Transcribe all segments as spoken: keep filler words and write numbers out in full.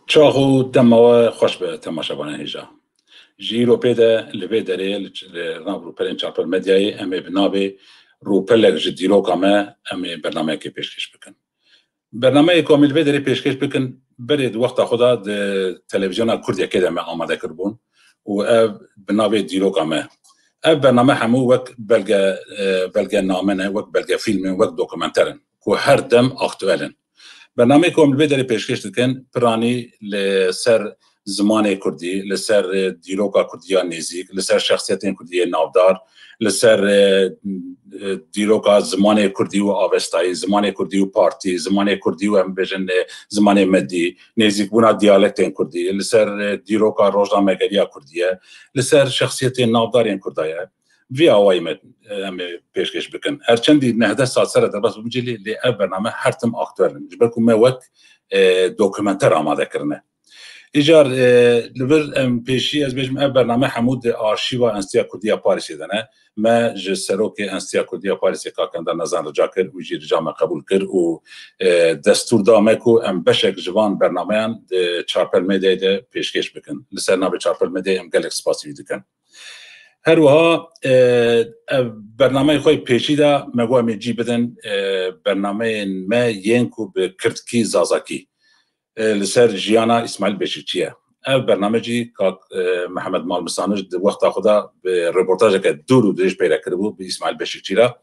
Çax û dema we xweş be temaşevanên hêja. Ji îro pê de li vê derê li, li nav rûpelên Çarpel Medyayê em ê bi navê Rûpelek ji dîroka me em ê bernameyekê pêşkêş bikin. Bernameyê ku em ê li vê derê pêşkêş bikin, berê di wexta xwe de di televîzyona Kurdiyekê de me amade kiribûn û ev bi navê Dîroka Me. Ev bername hemû wek belge, e, belgename ne, wek belgefîlm in, wek dokumenter in ku her dem aktuel in. Bernameyê ku em li vê derê pêşkêş dikin, piranî li ser zimanê kurdî, li ser, e, dîroka kurdî ya nêzîk, li ser şexsiyetên kurdî yê navdar, li ser, e, e, dîroka zimanê kurdî û avestayî, zimanê kurdî û partî, zimanê kurdî û, em bêjin, e, zimanê medî, nêzîkbûna diyalektên kurdî, li ser, e, dîroka rojnamegeriya kurdî ye, li ser şexsiyetên navdarên kurda ye. Vî awayî me, e, em ê pêşkêş bikin. Her çendî nehdeh sal ser e derbas bibin cî lê, lê ev bername her tim aktuel in. Ji ber ku me wek, e, dokumenter amade kirine. Îcar, e, li vir em pêşî ez bêjim ev bername hemû di arşîva Enstîtuya Kurdî ya Parîsê de ne. Me ji serokê Enstîtuya Kurdî ya Parîsê Kak Endar Nezan rica kir û jî rica me qebûl kir û, e, destûr da me ku em beşek ji van bernameyan di Çarpel Medyayê de pêşkêş bikin. Li ser navê Çarpel Medyayê em gelek spasî wî dikin. Her wiha, e, ev bernameyê xwe yê pêşî de me got em ê cî bidin, e, bernameyên me yên ku bi kirdkî zazakî, e, li ser jiyana Îsmaîl Beşikçî ye. Ev bername jî kak, e, Mihemed Malmisanij di wexta xwe de bi reportajeke dûr û dirêj peyre kiribû bi Îsmaîl Beşikçî re.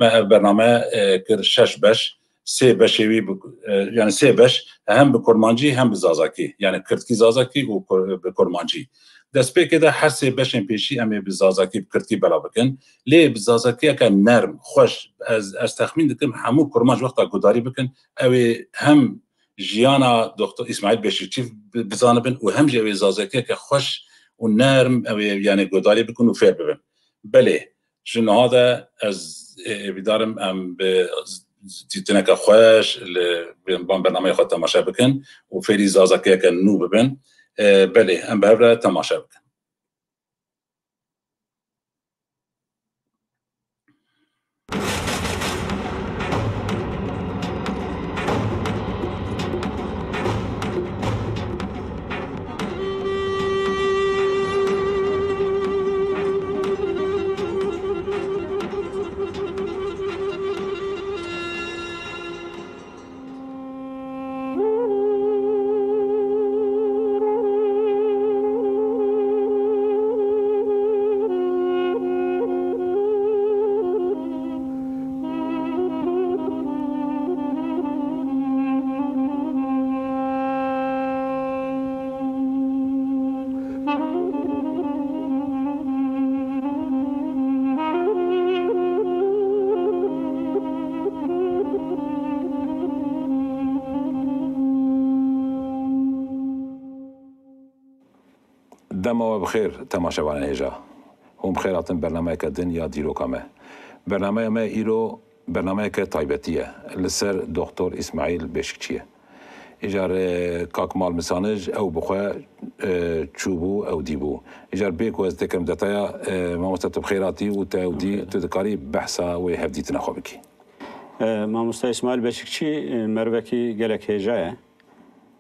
Me ev bername, e, kir şeş beş. Sê beşê wî bi, e, yanî sê beş, hem bi kurmancî hem bi zazakî, yanî kirdkî zazakî û kur-, bi kurmancî. Destpêkê de her sê beşên pêşî em ê bi zazakî, bi kirdkî belav bikin. Lê bi zazakiyeke nerm, xweş, ez, ez texmîn dikim hemû kurmanc wexta guhdarî bikin, ew ê hem jiyana Doktor Îsmaîl Beşîkçî bi-, bizanibin û hem jî ew ê zazakiyeke xweş û nerm ew ê, yanî, guhdarî bikin û fêr bibin. Belê, ji niha de ez, e, hêvîdar im em bi dîtineke xweş li van bernameyê xwe temaşe bikin û fêrî zazakiyeke nû bibin. E, belê, em bi hev re temaşe bikin. Dema we bi xêr, temaşevanên hêja. Hûn bi xêr hatin bernameyeke din ya Dîroka Me. Bernameya me îro bernameyeke taybetî ye. Li ser Doktor Îsmaîl Beşikçî ye. Îcar, e, kak Malmisanij ew bi xwe, e, çûbû, ew dîbû. Îcar bê ku ez têkim detaya, e, mamoste tu bi xêr hatî û te ew dî, tu dikarî behsa wê hevdîtina xwe bikî. E, mamoste Îsmaîl Beşikçî, e, merivekî gelek hêja ye.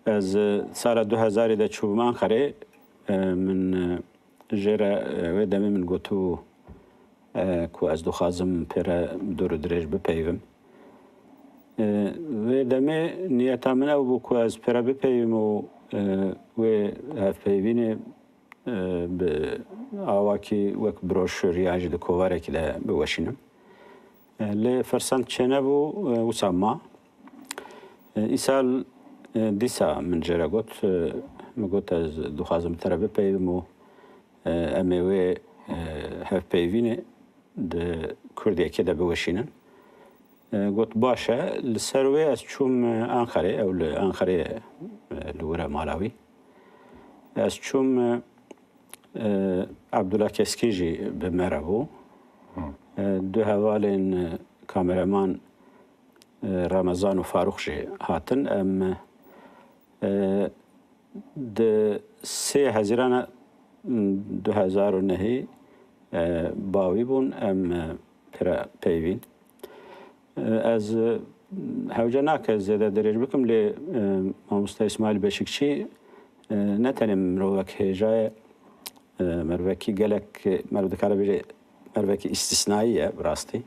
Ez, e, sala du hezarî de çûbûm Anqerê, e, min, e, jê re, e, wê demê min gotibû, e, ku ez dixwazim pê re dûr û dirêj bipeyivim. E, wê demê niyeta min ew bû ku ez pê re bipeyivim û, e, wê hevpeyvînê, e, bi awakî wek broşur yan jî di kovarekî de biweşînim. E, lê firsend çênebû, e, wisa ma. E, îsal, e, dîsa min jê re got, e, min got, ez dixwazim te re bipeyivim û, e, em ê wê, e, hevpeyvînê di Kurdiyekê de biweşînin. E, got, baş e. Li ser wê ez çûm, e, Anqerê, ew li Anqerê ye, e, li wir e mala wî. Ez çûm, e, e, Abdullah Keskî jî bi me re bû. E, du hevalên, e, kameraman, e, Ramazan û Farûq jî hatin. Em, e, di sê Hezîrana du hezar û nehî, e, bawî bûn, em, e, pê re peyvîn. E, ez, e, hewce nake zêde dirêj bikim, lê, e, mamoste Îsmaîl Beşikçî E, ne tenê mirovek hêja ye, e, mervekî gelek, merv dikare bêje mervekî îstîsnayî ye bi rastî.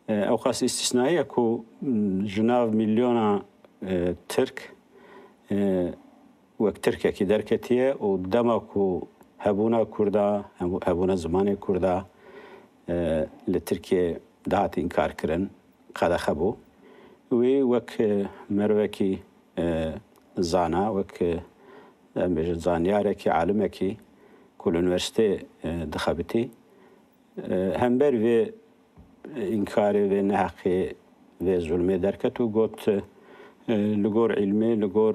E, ewqas îstîsnayî ye ku, m, ji nav mîlyona, e, Tirk, e, wek Tirkekî derketiye û dema ku hebûna Kurda, hebû-, hebûna zimanê Kurda, e, li Tirkiyê dihat înkarkirin, qedexe bû. Wî wek, e, mervekî, e, zana, wek, e, em bêjin zanyarekî, alimekî ku li unîversîteyê, e, dixebitî, e, hember vê înkarê, vê neheqê, vê zulmê derket û got, e, li gor îlmê, li gor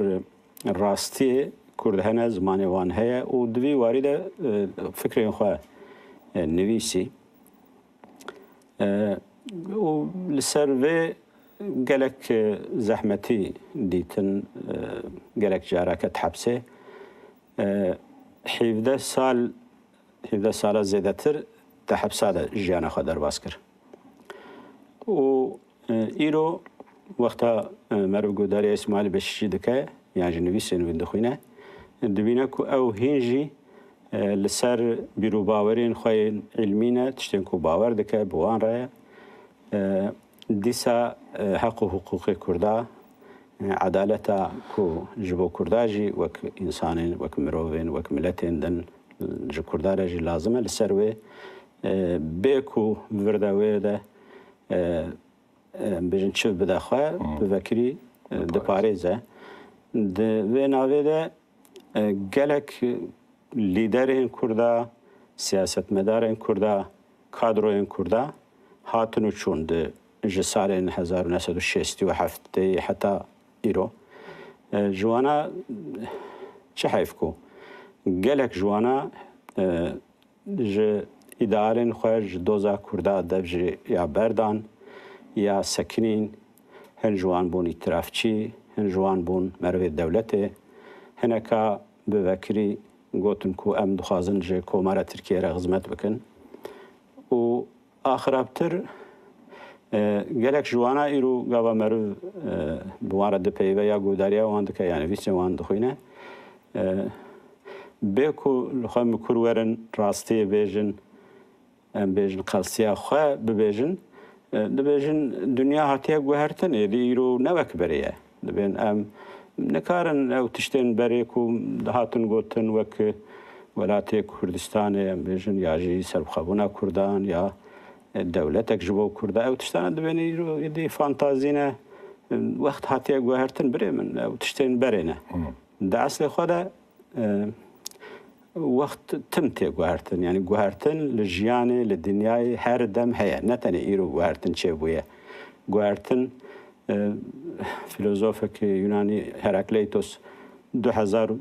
rastiyê Kurd hene, zimanê wan heye û di vî warî de, e, fikrên xwe, e, nivîsî. E, û li ser vê gelek, e, zehmetî dîtin, e, gelek cara ket hepsê. E, hevdeh sal, hevdeh sala zêdetir di hepsa de jiyana xwe derbas kir. Û, e, îro wexta, e, meriv guhdariya Îsmaîl Beşîşî dike, yan jî nivîsên wî dixwîne, dibîne ku ew hîn jî, e, li ser bîr û bawerên xwe yên îlmî ne, tiştên ku bawer dike, bi wan re ye. E, dîsa, e, heq û hiqûqê Kurda, e, edaleta ku ji bo Kurda jî wek însanên, wek mirovên, wek miletên din, e, ji Kurda re jî lazim e, li ser wê, e, bê ku virde wê de, e, e, em bêjin çiv bide xwe, Hmm. bivekirî, e, Diparêz. diparêze. Di vê navê de, e, gelek lîderên Kurda, siyasetmedarên Kurda, kadroyên Kurda hatin û çûn di, ji salên hezar û neh sed û şêstî û heftê heta îro. E, ji wana çi heyf ku gelek ji wana, e, ji îdealên xwe, ji doza Kurda dev jî ya berdan, ya sekinîn, hin ji wan bûn îtirafçî, hin ji wan bûn merivê dewletê. Hineka bi vekirî gotin ku em dixwazin ji Komara Tirkiyê re xizmet bikin. Û axirabtir, e, gelek ji wana îro gava meriv, e, bi wan re dipeyive ya guhdariya wan dike, ya nivîsên wan dixwîne. E, bê ku li xwe mikur werin, rastiyê bêjin, em bêjin qelsiya xwe bibêjin, e, dibêjin dinya hatiye guhertin, êdî îro ne wek berê ye. Dibên em nikarin ew tiştên berê ku dihatin gotin wek welatê Kurdistanê, em bêjin, ya jî serbixwebûna Kurdan ya, e, dewletek ji bo Kurda, ew tiştane dibên îro êdî fantazî ne, e, wext hatiye guhertin birê min, ew tiştên berê ne. Hmm. Di eslê xwe de, e, wext tim tê guhertin. Yanî guhertin li jiyanê, li dinyayê her dem heye. Ne tenê îro guhertin çêbûye. Guhertin, e, filozofekî Yunanî Herakleitos du hezar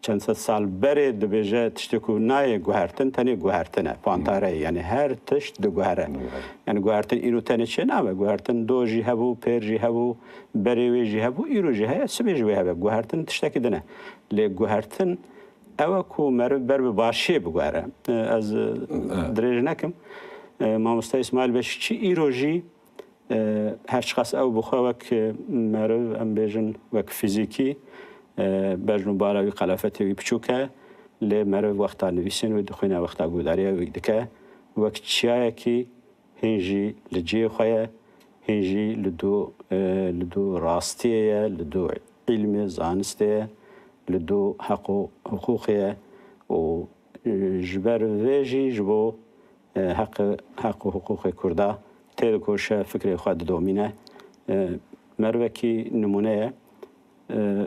çend sed sal berê dibêje tiştê ku nayê guhertin, tenê guhertin e, pantare ye. Yanî her tişt diguhere. Diguhere. Yanî guhertin îro tenê çênabe. Guhertin do jî hebû, pêr jî hebû, berê wê jî hebû, îro jî heye, sibê jî wê hebe. Guhertin tiştekî din e. Lê guhertin ew e ku meriv ber bi başiyê biguhere. E, ez, e, Evet. dirêj nekim. E, Mamoste Îsmaîl Beşîkçî îro jî, e, her çiqas ew bi xwe wek, e, meriv, em bêjin wek fîzîkî, e, bejn û bala wî, qelafetê wî piçûk e. Lê meriv wexta nivîsên wî dixwîne, wexta guhdariya wî dike, wek çiyayekî hîn jî li cihê xwe ye, hîn jî li dû, e, li dû rastiyê ye, li dû îlmê, zanistê ye, li dû heq û hiqûqê ye û, e, ji ber vê jî ji bo, e, heq, heq û hiqûqê Kurda têdikoşe fikrê xwe didomîne. E, merivekî nimûne ye. E,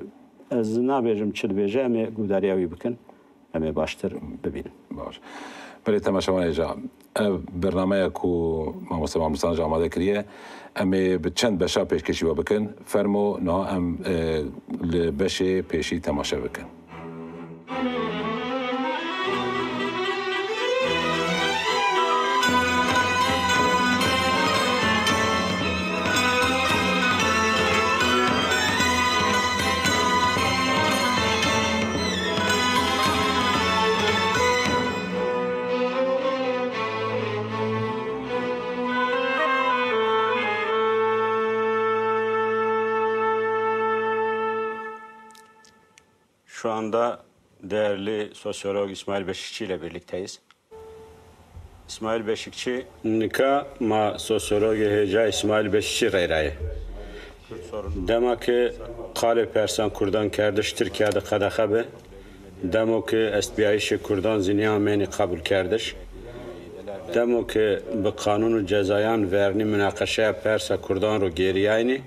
ez nabêjim çi dibêje, em ê guhdariya wî bikin, em ê baştir bibînin. Baş. Belê temaşevanê ca, ev bernameya ku Mamoste Mamostan ji amade kiriye, em ê bi çend beşa pêşkêşî we bikin. Fermo, niha em, e, li beşê pêşî temaşe bikin. Şu anda değerli sosyolog İsmail Beşikçi ile birlikteyiz. İsmail Beşikçi. Nika ma sosyologê hêja Îsmaîl Beşîkçî rey ra yê. Dema ke qalê persan kurdan kerdiş Tirkîya de qedexe bi, demo ke estbîyayîşê kurdan zî nêameynî qebulkerdiş, demo ke bi qanûn û cezayan vernî munaqeşeya persa kurdan ro gêrîyaynî,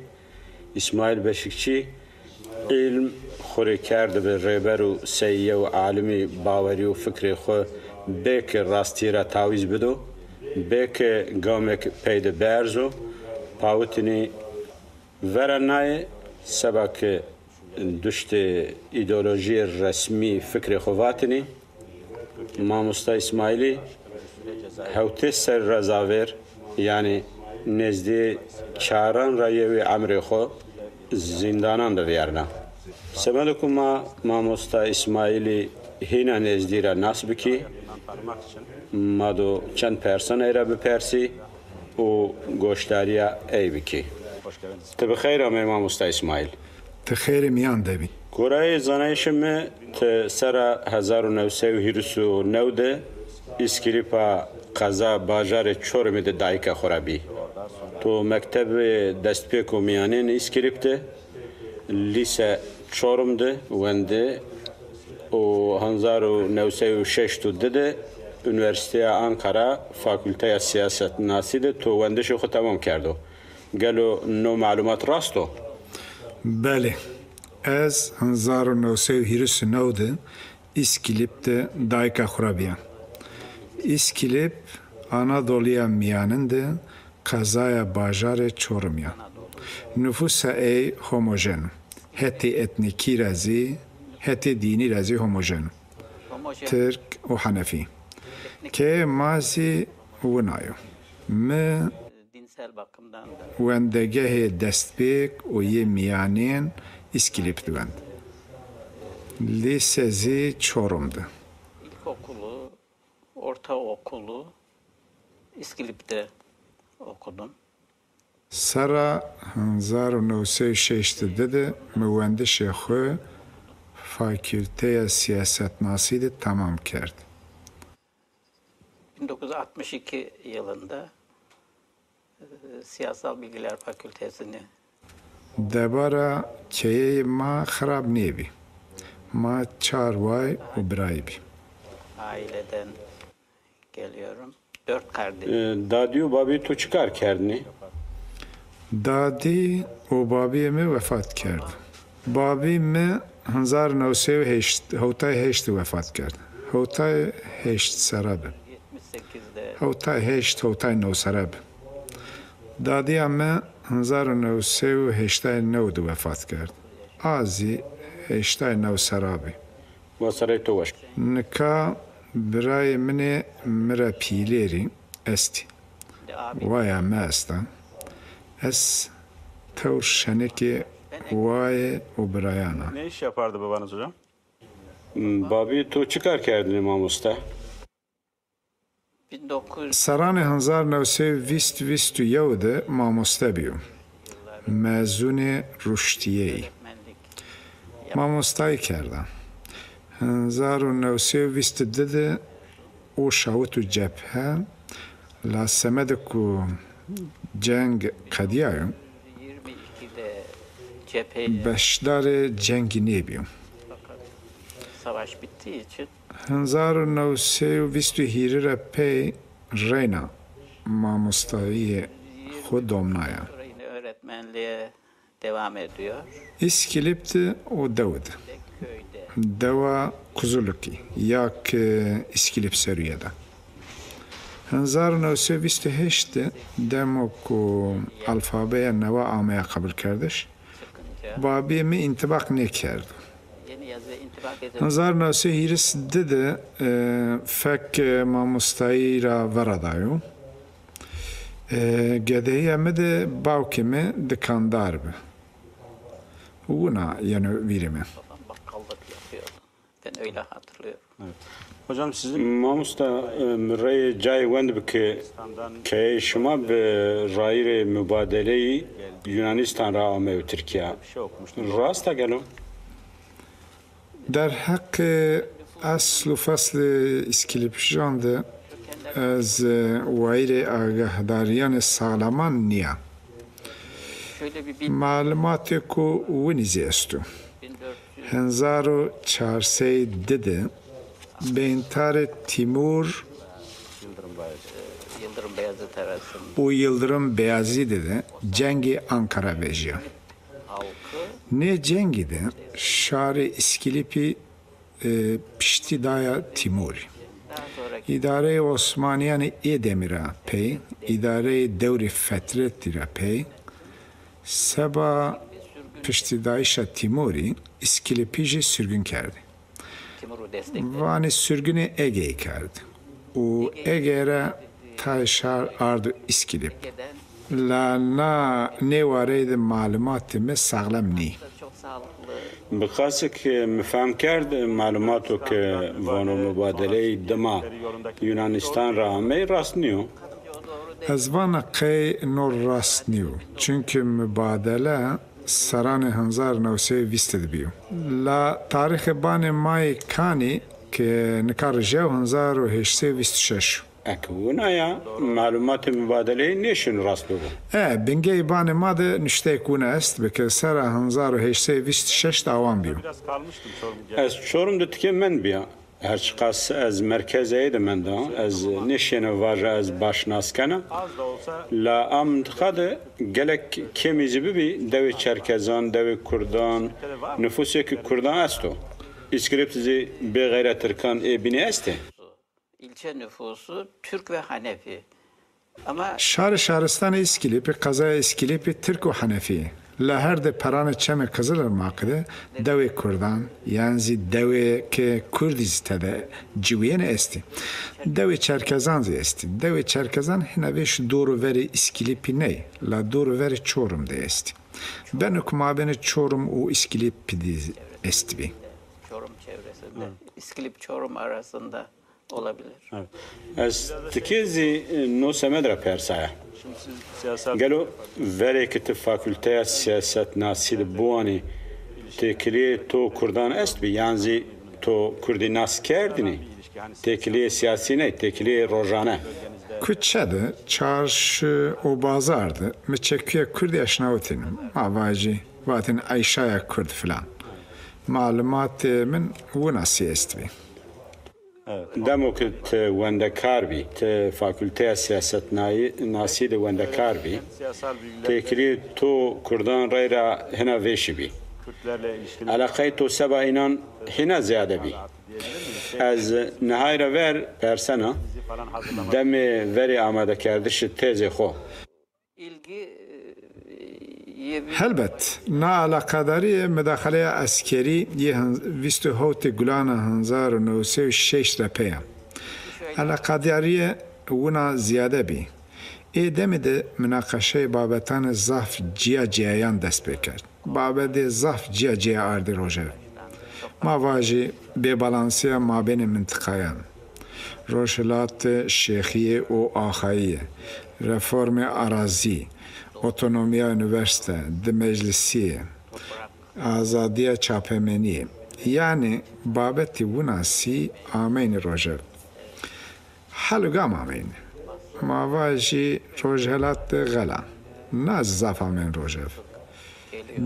Îsmaîl Beşîkçî îlm xwu rê kerdibi rêber û seyîye û alimî bawerî û fikrê xwu bê ke rastîye ra tawîz bido, bê ke gamêk pey de bierzo, pawitînî vera nayê, seba ke duştê îdeolojîyê resmî fikrê xwu vatînî. Mamosta Îsmaîlî hewtê serrî ra zavêr, yanî nêzdîyê çaran ra yewî emrê xwu zîndanan de vîyerna. Semedê ku ma mamosta Îsmaîlî hîna nêzdî ra nas bikî, ma do çend persan ey ra bipersî û goşdarîya ey bikî. Ti bi xeyr amey mamosta Îsmaîl. Ti xeyrê mîyan de bî. Gorayê zanayîşê mi, ti serra hezar û new sey û hîris û new de Îskilîpa qeza bajarê Çorumî de dayîka xwu ra bî. To mektebê destpêk û mîyanên Îskilîp de, lîse Çorum de wendî û hezar û new sey û şeşt û di de Unîversîteya Ankara, Fakulteya Sîyasetnasî de to wendişê xwu temam kerdo. Gelo no malumat rast o? Belê. Ez hezar û new sey û hîris û new de Îskilîp de dayîka xwu ra bîya. Îskilîp Anadolîya Mîyanin de qezaya bajarê Çorum ya. Nufûsa ey homojen o. Hetê etnîkî ra zî, hetê dînî ra zî homojen o. Tirk û Henefî. Keyê ma zî wina yo. Mi wendegehê destpêk û yê mîyanên Îskilîp de wend. Lîse zî Çorum de. İlkokulu, ortaokulu İskilip'te okudum. Serra hezar û new sey û şeşt û di de mi wendişê xwu Fakülteya Sîyasetnasî de temam kerd. Bin dokuz yüz altmış iki yılında, e, Siyasal Bilgiler Fakültesini. Debara keyeyê ma xirab nêbî. Ma çar way û birayî bî. Aileden geliyorum. Dört kardeş. E, dadî û babî to çi kar kerdnî? Dadî û babîyê mi wefat kerd. Babî mi hezar new sey û heşt, hewtay heşt de wefat kerd. Hewtay heşt serre bi. Yetmiş sekizde. Hewtay heşt, hewtay new serre bi. Dadîya mi hezar û new sey û heştay new de wefat kerd. A zî heştay new serre bî. Ma sereyê to weş. Nika birayê min ê mi ra pîlêrî estî. Waya mi esta. Ez tewr şenikê wayê û birayan a. Ne iş yapardı babanız hocam? Babî to çi kar kerdinî mamoste? Serranê hezar new sey û vîst, vîst û yew de mamoste bîyo. Mezûnê ruştîyeyî. Mamostayî kerda. Hezar û new sey û vîst û di de o şawito cephe, la semedê ku ceng qedîyayo, beşdarê cengî nêbîyo. Savaş bittiği için. Hezar û new sey û vîst û hîrî ra pey reyna mamostayîyê xwu domnaya. Sonra yine öğretmenliğe devam ediyor. Îskilîp de o dew de. Köyde. Dewa Kuzulikî ya ki Îskilîp serûye de. Hezar û new sey û vîst û heşt de demo ku alfabeya newa ameya qebulkerdiş, babîyê mi întîbaq nêkerdo. Hezar new sey û hîris di de, e, fek, e, mamostayî ra veradayo. E, gedehîya mi de bawkê mi dikandar bi. Wina yeno vîrê mi. Babam bakkallık yapıyordu. Ben öyle hatırlıyorum. Evet. Hocam sizin... Mamosta, e, mi reyê cayê wend bi ke keyeyê şima bi rayîrê mubadeleyî Yunanîstan ra ameyo Tirkîya. Rast a gelo? Derheqê esl û feslê îskilîpijan de ez wayîrê agahdarîyanê saxlaman nîya. Malumatêko winî zî esto. Hezar û çar sey di de bêntarê Tîmur û Yildirim Beyazîtî de cengê Ankara vejîya. Nê cengî de şarê Îskilîpî, e, piştî daya Tîmurî. Îdareyê Osmanîyanê ê demî ra pey, îdareyê dewrê fetretî ra pey, seba piştîdayîşa Tîmurî Îskilîpî jî surgun kerdî. Vanê surgunê Egeyî kerd û Egey ra tayê şar ardo Îskilîp. La na nê wareyî de malumatê mi saxlem nîyî. Bi qasê ke mi fehm kerd, malumato ke vano mubadeleyî dima Yunanîstan ra amey rast nîyo. Ez vana qey no rast nîyo. Çunkî mubadele seranê hezar new sey vîst de bîyo. La tarîxê banê ma yê kanî ke nika rijew hezar û heşt sey vîst û şeş o. Eke wina ya, malumatê mubadeleyî nêşêno rast bibo. E, bingeyê banê ma de nuşteyêk wina est bi ke sera hezar û heşt sey vîst û şeş de awan bîyo. Ez Çorum de tikê mend bîya. Her çiqas ez merkezeyê de menda, ez nêşêna vaja ez baş nas kena. La a mintiqa de gelek kêmî zî bibî dewê Çerkezan, dewê Kurdan, nufusêkê Kurdan esto. Îskilîp zî bêxeyre tirkan ê bînî estê? İlçe nüfusu Türk ve Hanefi. Ama Şarê şaristanê Îskilîpî, qezaya Îskilîpî tirk û henefî yê. La her di peranê Çemê Qizilirmaqî de dewê kurdan, yan zî dewê ke kurdî zî tede ciwîyêne estî. Dewê çerkezan zî estî. Dewê çerkezan hina vêşî dor û verê Îskilîpî ney, la dor û verê Çorum de estî. Beno ke mabênê Çorum û Îskilîpî de estbî. Çorum çevresinde, İskilip Çorum arasında olabilir. Ez tikê zî, e, no semed ra persaya. Gelo verê ke ti fakulteya sîyasetnasî de biwanî, têkilîyê to kurdan estbî yan zî to kurdî nas kerdinî? Têkilîyê sîyasî ney, têkilîyê rojane. Kuçe de, çarşî û bazar de mi çekuya kurdî eşnawitîne. Ma vajî, vatîne Eyşaya kurd filan. Malumatê min winasî estbî. Demo ke ti wendekar bî, ti fakulteya sîyasetnasî de wendekar bî, têkilîyê to kurdan reyra hina vêşî bî. Eleqeyê to seba înan hîna zîyade bî. Ez nihayî ra ver persena, demê verê amadekerdişê tezê xo. Helbet, na eleqedarîye mudaxaleya eskerî yê vîst û hewtê Gulana hezar û new sey û şeş de pey a. Eleqedarîye wina zîyade bî. Ê demî de munaqeşeyê babetanê zaf cîya-cîyayan dest pêkerd. Babetê zaf cîya-cîya ardî rojev. Ma vajî bêbalansîya mabênê mintiqayan, Rojhilat Şêxîye û Axayîye, reformê arazî, otonomîya unîversîte, dimeclisîye, azadîya çapemenîye, yanî babetî winasî ameynî rojev. Hal û gam ameynî. Ma vajî Rojhelat de xela. Na zî zaf ameyn rojev.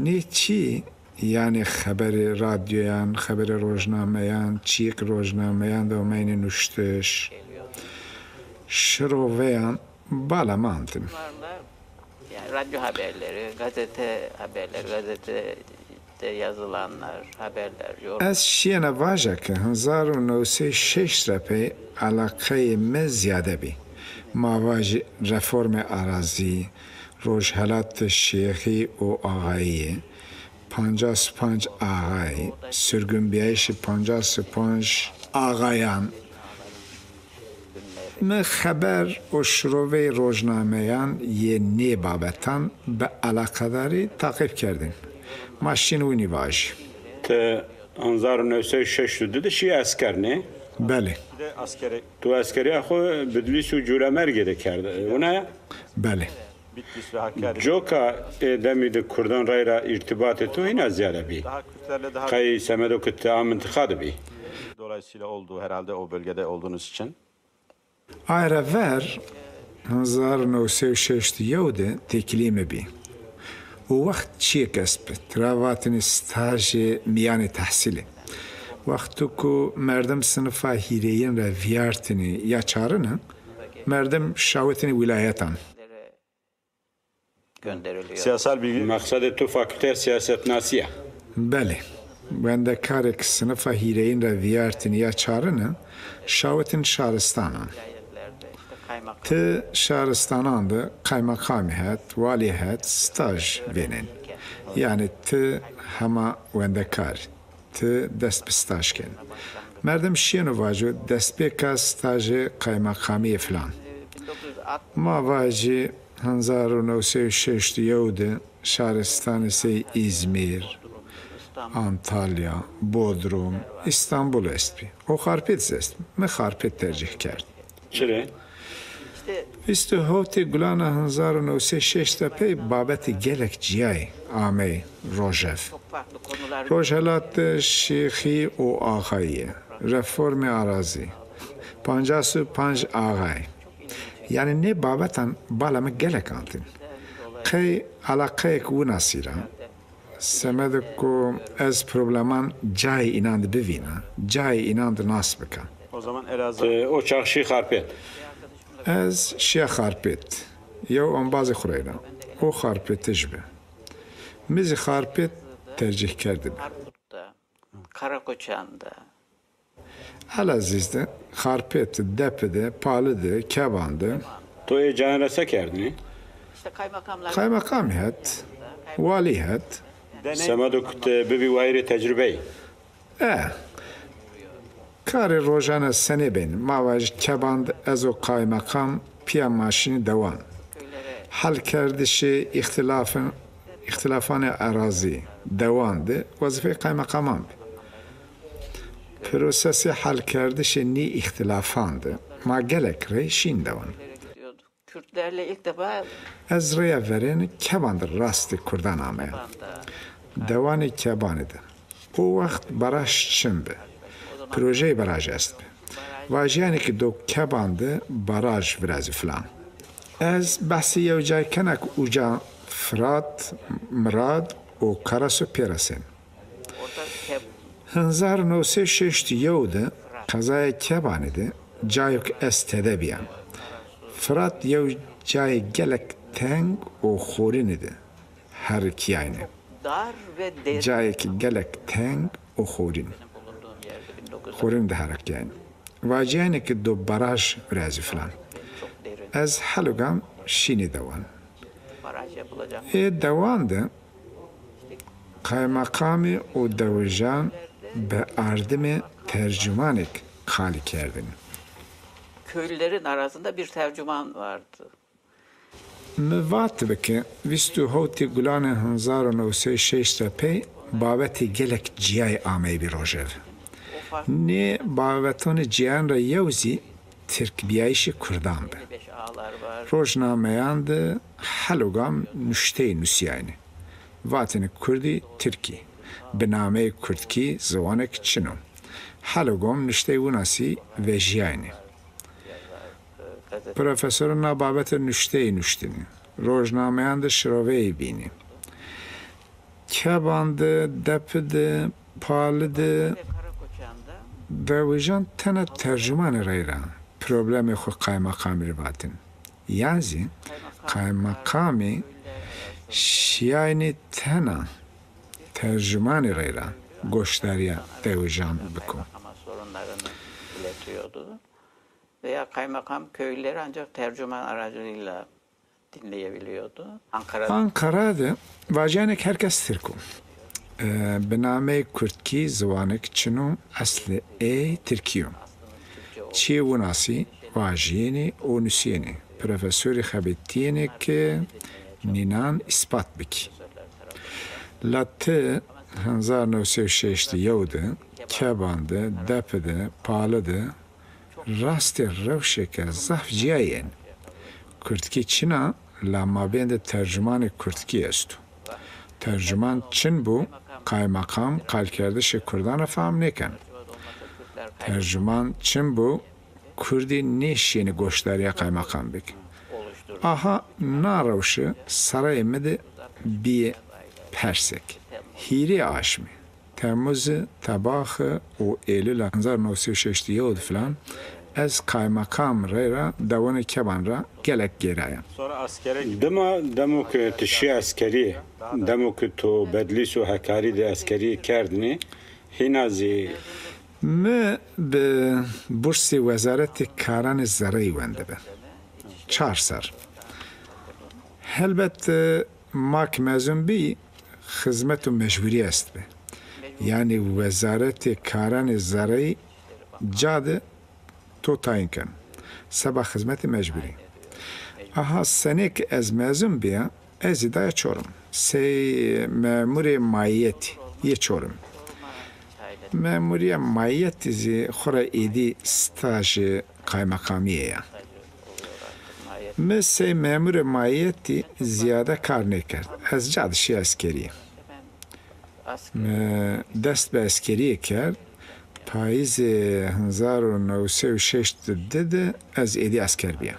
Nê çî, yanî xeberê radyoyan, xeberê rojnameyan, çîyêk rojnameyan de omeynî nuştiş. Şiroveyan bala mantin. Yani radyo haberleri, gazete haberleri, gazetede yazılanlar, haberler, yorum. Ez şîyena vaja ke hezar û new sey şeş ra pey eleqeyê mi zîyade bî. Ma vajî reformê arazî, Rojhelat Şêxî û Axayîye, pancas û panc Axayî, surgunbîyayîşê pancas û panc Axayan. Mi xeber û şiroveyê rojnameyan yê nê babetan bi eleqedarî taqîb kerdîn. Ma şîn winî vajî. Ti hezar û new sey û şeş û di de şî esker nê? Belê. Tu eskerîya xo Bidlîs û Cûremergê de kerd. Wina ya? Belê. Coka ê demî de kurdan rayra îrtîbatê to hîna zîyade bî. Qey semedo ke ti a mintiqa de bî. Dolayısıyla olduğu herhalde o bölgede olduğunuz için. Aye ra ver, hezar û new sey û şeşt û yew de têkilîyê mi bî. O wext çîyêk est bi, tira vatinî stajê mîyanê tehsîlî. Wexto ku merdim sinifa hîrêyin ra vîyartinî ya çarini, merdim şawetinî wîlayetan. Siyasal bilgi. Mexsedê to fakûlteya siyasetnasî ya. Belê. Wendekarêk sinifa hîrêyin ra vîyartinî ya çarini şawetin şaristanan. Ti şaristanan de qaymeqamî het, walî het staj vênên. Yanî ti hema wendekar î. Ti dest bi staj ken. Merdim şîyeno vajo destpêka stajê qaymeqamîye filan. Ma vajî hezar û new sey û şeşt û yew de şaristanê sey Îzmîr, Antalya, Bodrum, Îstanbul estbî. O Xarpêt zî est. Mi Xarpêt tercîh kerd. Çi rê? Vîst û hewtê Gulana hezar û new sey şeşt ra pey babetê gelek cîyayî amey rojev. Rojhelat de şêxî û axayîye, reformê arazî, pancas û panc axayî. Yanî nê babetan bala mi gelek antîn. Qey eleqeyêk winasî ra, semedo ku ez probleman cayê înan de bivîna, cayê înan de nas bika. O zaman Elazığ. Ti o çax şî Xarpêt. Ez şîya Xarpêt. Yew embazê xo reyna. O Xarpêtij bi. Mi zî Xarpêt tercîh kerdibi. Harput'ta, Karakoçan'da. Elezîz de, Xarpêt, Depi de, Pali de, Keban de. To ê cayan ra se kerdinî? İşte kaymakamlar Qaymeqamî het, walî het. Semedo ku ti bibî wayîrê tecrubeyî. E, karê rojane senê bên? Ma vaj Keban de ez û qaymeqam pîya ma şînî dewan. Helkerdişê îxtîlafin, îxtîlafanê erazî dewan de wezîfeyê qaymeqaman bi. Prosesê helkerdişê nî îxtîlafan de ma gelek rey şîn dewan. Kürtlerle ilk defa Ez rêya verêne Keban de rastê kurdan ameya. Dewanê Kebanî de. O wext baraj çin bi. Projeyê baraj est bi. Vajîyanê ke do Keban de baraj virazî filan. Ez behsê yew cay kena ke uca Firat, Mirad û Karasu pêrasên. Hezar û new sey û şeşt û yew de qezaya Kebanî de cayêk est tede bîya. Firat yew cayê gelek teng û xorînî de herikîyayne. Cayêk gelek teng û xorîn. Xorîn de herikîyayne. Vacîyayne ke do baraj virazî filan. Ez helûgam şînî dewan. Ê dewan de qaymeqamî û dewijan bi ardimê tercumanêk qalî kerdin. Köylülerin arasında bir tercüman vardı. Mi vatbi ke vîst û hewtê Gulanê hezar û new sey û şeşt ra pey babetê gelek cîyayî ameybî rojev. Nê babetonê cîyayan ra yew zî tirkbîyayîşê kurdan bi. Rojnameyan de helûgam nuşteyî nusîyayne. Vatêne kurdî tirkî. Bi nameyê kurdkî ziwanêk çin o. Helûgom nuşteyê winasî vejîyayne. Profesoron na babete nuşteyî nuştêne. Rojnameyan de şiroveyê bîne. Keban de, Depi de, Pali de dewijan tena tercumanê reyra problemê xo qaymeqamî rê vatin. Yan zî qaymeqamî şîyaynî tena tercumanî reyra goşdarîya dewijan biko. Ama sorunlarını iletiyordu. Veya kaymakam köylüleri ancak tercüman aracılığıyla dinleyebiliyordu. Ankara'da Ankara de vajîyanêk herkes tirk o. E, bi nameyê kurdkî ziwanêk çin o, eslê ey tirkî yo. Çiyê winasî vajîyênî û nusîyênî. Profesorî xebetîyênê ke nînan îspat bikî. La ti hezar new sey û şeştî yew de, Keban de, Depi de, Pali de, rastê rewşêke zaf cîya yên. Kurdkî çin a, la mabên de tercumanê kurdkî esto. Tercuman çin bo, kaymakam qalkerdişê kurdan ra fehm nêken. Tercuman çin bo, kurdî nêşîyêne goşdarîya kaymakam bik. Aha na rewşe sereyê mi de bîyê persêk. Hîrê aşmî, Temmuzi, Tebaxi û Eylula hezar û new sey û şeştî yew de filan, ez kaymakam reyra dewonê Keban ra gelek gêraya. Dima demo ke ti şî eskerî, demo ke to Bedlîs û Hekarî de eskerî kerdinî, hîna zî. Mi bi bursê Wezaretê Karanê Zereyî wendibi. Çar ser. Helbet, e, ma ke mezun bî, xizmet û mecburî estbi. Yanî Wezaretê Karanê Zereyî ca de to tayîn ken. Seba xizmetê mecburî. Aha senê ke ez mezun bîya, ez zî daya çorim. Sey memurê maîyetî yê çorim. Memurîya maîyetî zî xwu ra êdî stajê kaymakamîye ya. Mi sey memurê maîyetî zîyade kar nêkerd. Ez ca de şîya eskerî. Mi dest bi eskerîye kerd. Payîzê hezar û new sey û şeştî di de ez êdî esker bîya.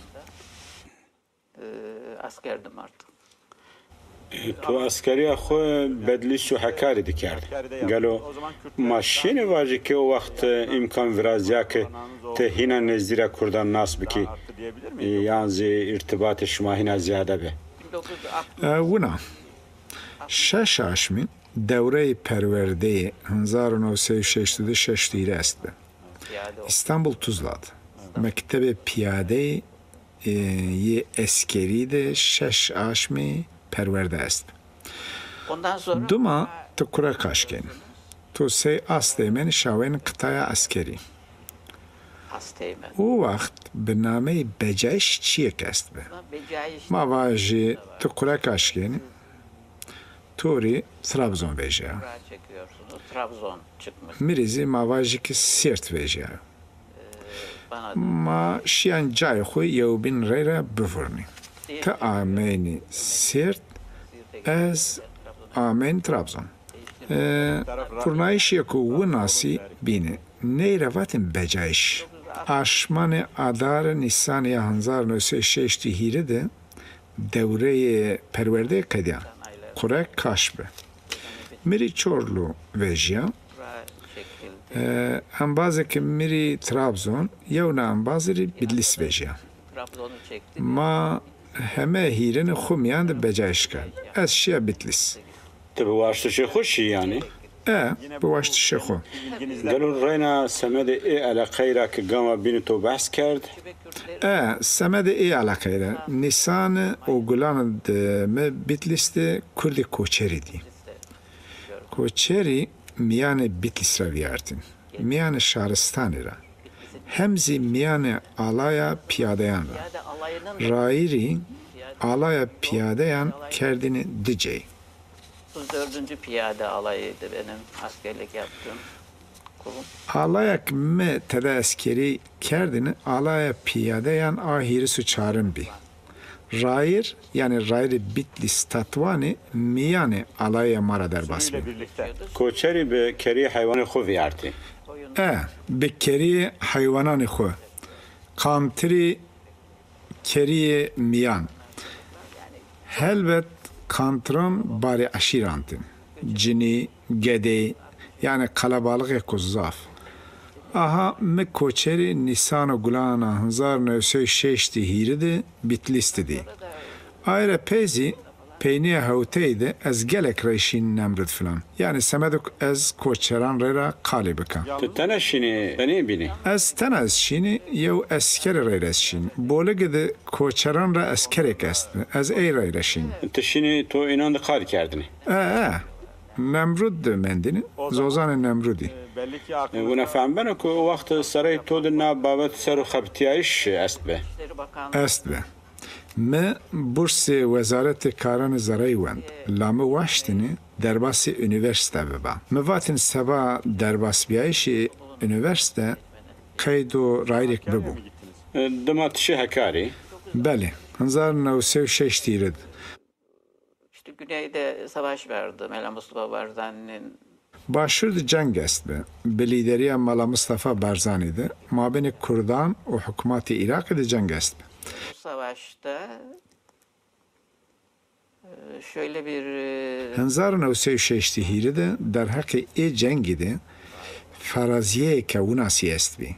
E, to eskerîya xwu Bedlîs û Hekarî de kerd. Gelo ma şînê vajî ke o wext, e, îmkan virazîya ke ti hîna nêzdî ra kurdan nas bikî, e, yan zî îrtibatê şima hîna zîyade bi? E, wina. Şeş aşmî dewreyê perwerdeyê hezar û new sey û şeştî di şeştî hîrê estbi. Îstanbul Tuzla de. Mektebê pîyadeyî, e, yê eskerî de şeş aşmî perwerde estbi. Dima ti kurek aşkên. To sey astê emenî şawên qitaya eskerî. O wext bi nameyê becayîş çîyêk estbi. Ma vajî ti kurek aşkênî, to rî Trabzon vejîya. Mi rî zî ma vajî ke Sêrt vejîya. Ma şîyan cayê xwu yewbîn reyra bivurnî. Ti ameynî Sêrt, ez ameynî Trabzon. E, kurnayîşêko winasî bîne. Ney ra vatên becayîş. Aşmanê adare nîsanê ya hezar new sey şeştî hîrê de dewreyê perwerdeyî qedîya. Kurek kaş bi. Mi rî Çorlu vejîya. E, embazêke mi rî Trabzon, yewna embazî rî Bidlîs vejîya. Ma heme hîrênê xwu mîyan de becayîş kerd. Ez şîya Bidlîs. Ti bi waştişê xwu şî yanî? E, bi waştişê xwu. Gelo reyna semedê ê eleqeyî ra ke gama bînî to behs kerd? E, semedê ê eleqeyî ra. Nîsan û gulan de mi Bidlîs de kurdê koçerî dî. Koçerî mîyanê Bidlîs ra vîyartîn. Mîyanê şaristanî ra, hem zî mîyanê alaya pîyadeyan ra. Rayîrî alaya pîyadeyan kerdînî di cey. Otuz dördüncü Piyade Alayı'ydı benim askerlik yaptığım kurum. Alaya ke mi tede eskerî kerdînî alaya pîyadeyan a hîris û çarin bî. Rayîr, yanî rayîrê Bîtlîs Tetwanî mîyanê alayê ma ra derbas bî. Koçerî bi kerî heywanê xwu vîyartî. E, bi kerî heywananê xwu. Kantirî kerîyê mîyan. Helbet kantiran barê eşîran tîn. Cinî, gedey, yanî qelebalixêko zaf. Aha mi koçerî nîsan û gulan a hezar new sey şeştî hîrî de Bîtlîs de dî. Aye ra pey zî peynîya hewteyî de ez gelek rey şîn Nemrud filan. Yanî semedo ke ez koçeran reyra qalî bika. Ti tena şînî, tenê bînî? Ez tena ez şînî, yew eskerî reyra ez şîn. Bolige de koçeran ra eskerêk estbi. Ez ey reyra şîn. Ti şînî to înan de qalî kerdinî? E, e. Nemrud de mendinî, zozanê Nemrudî. E, wina fehm beno ke o wext sereyê to de na babet ser o xebitîyayîş estbi? Estbi. Mi bursê Wezaretê Karanê Zereyî wend. La mi waştînî derbasê unîversîte biba. Mi vatîn seba derbasbîyayîşê unîversîte qeyd û rayîrêk bibo. E, dima ti şî Hekarî? Belê. Hezar new sey û şeştî hîrê de. İşte güneyde savaş vardı. Mela Mustafa Barzani'nin Başûr de ceng estbi. Bi lîderîya Mela Mustafa Barzanî de mabênê kurdan û hikûmetê Îraqî de ceng estbi. Bu savaşta e, şöyle bir e, Hezar new sey û şeştî hîrê de derheqê ê cengî de ferazîyeyêke winasî estbî.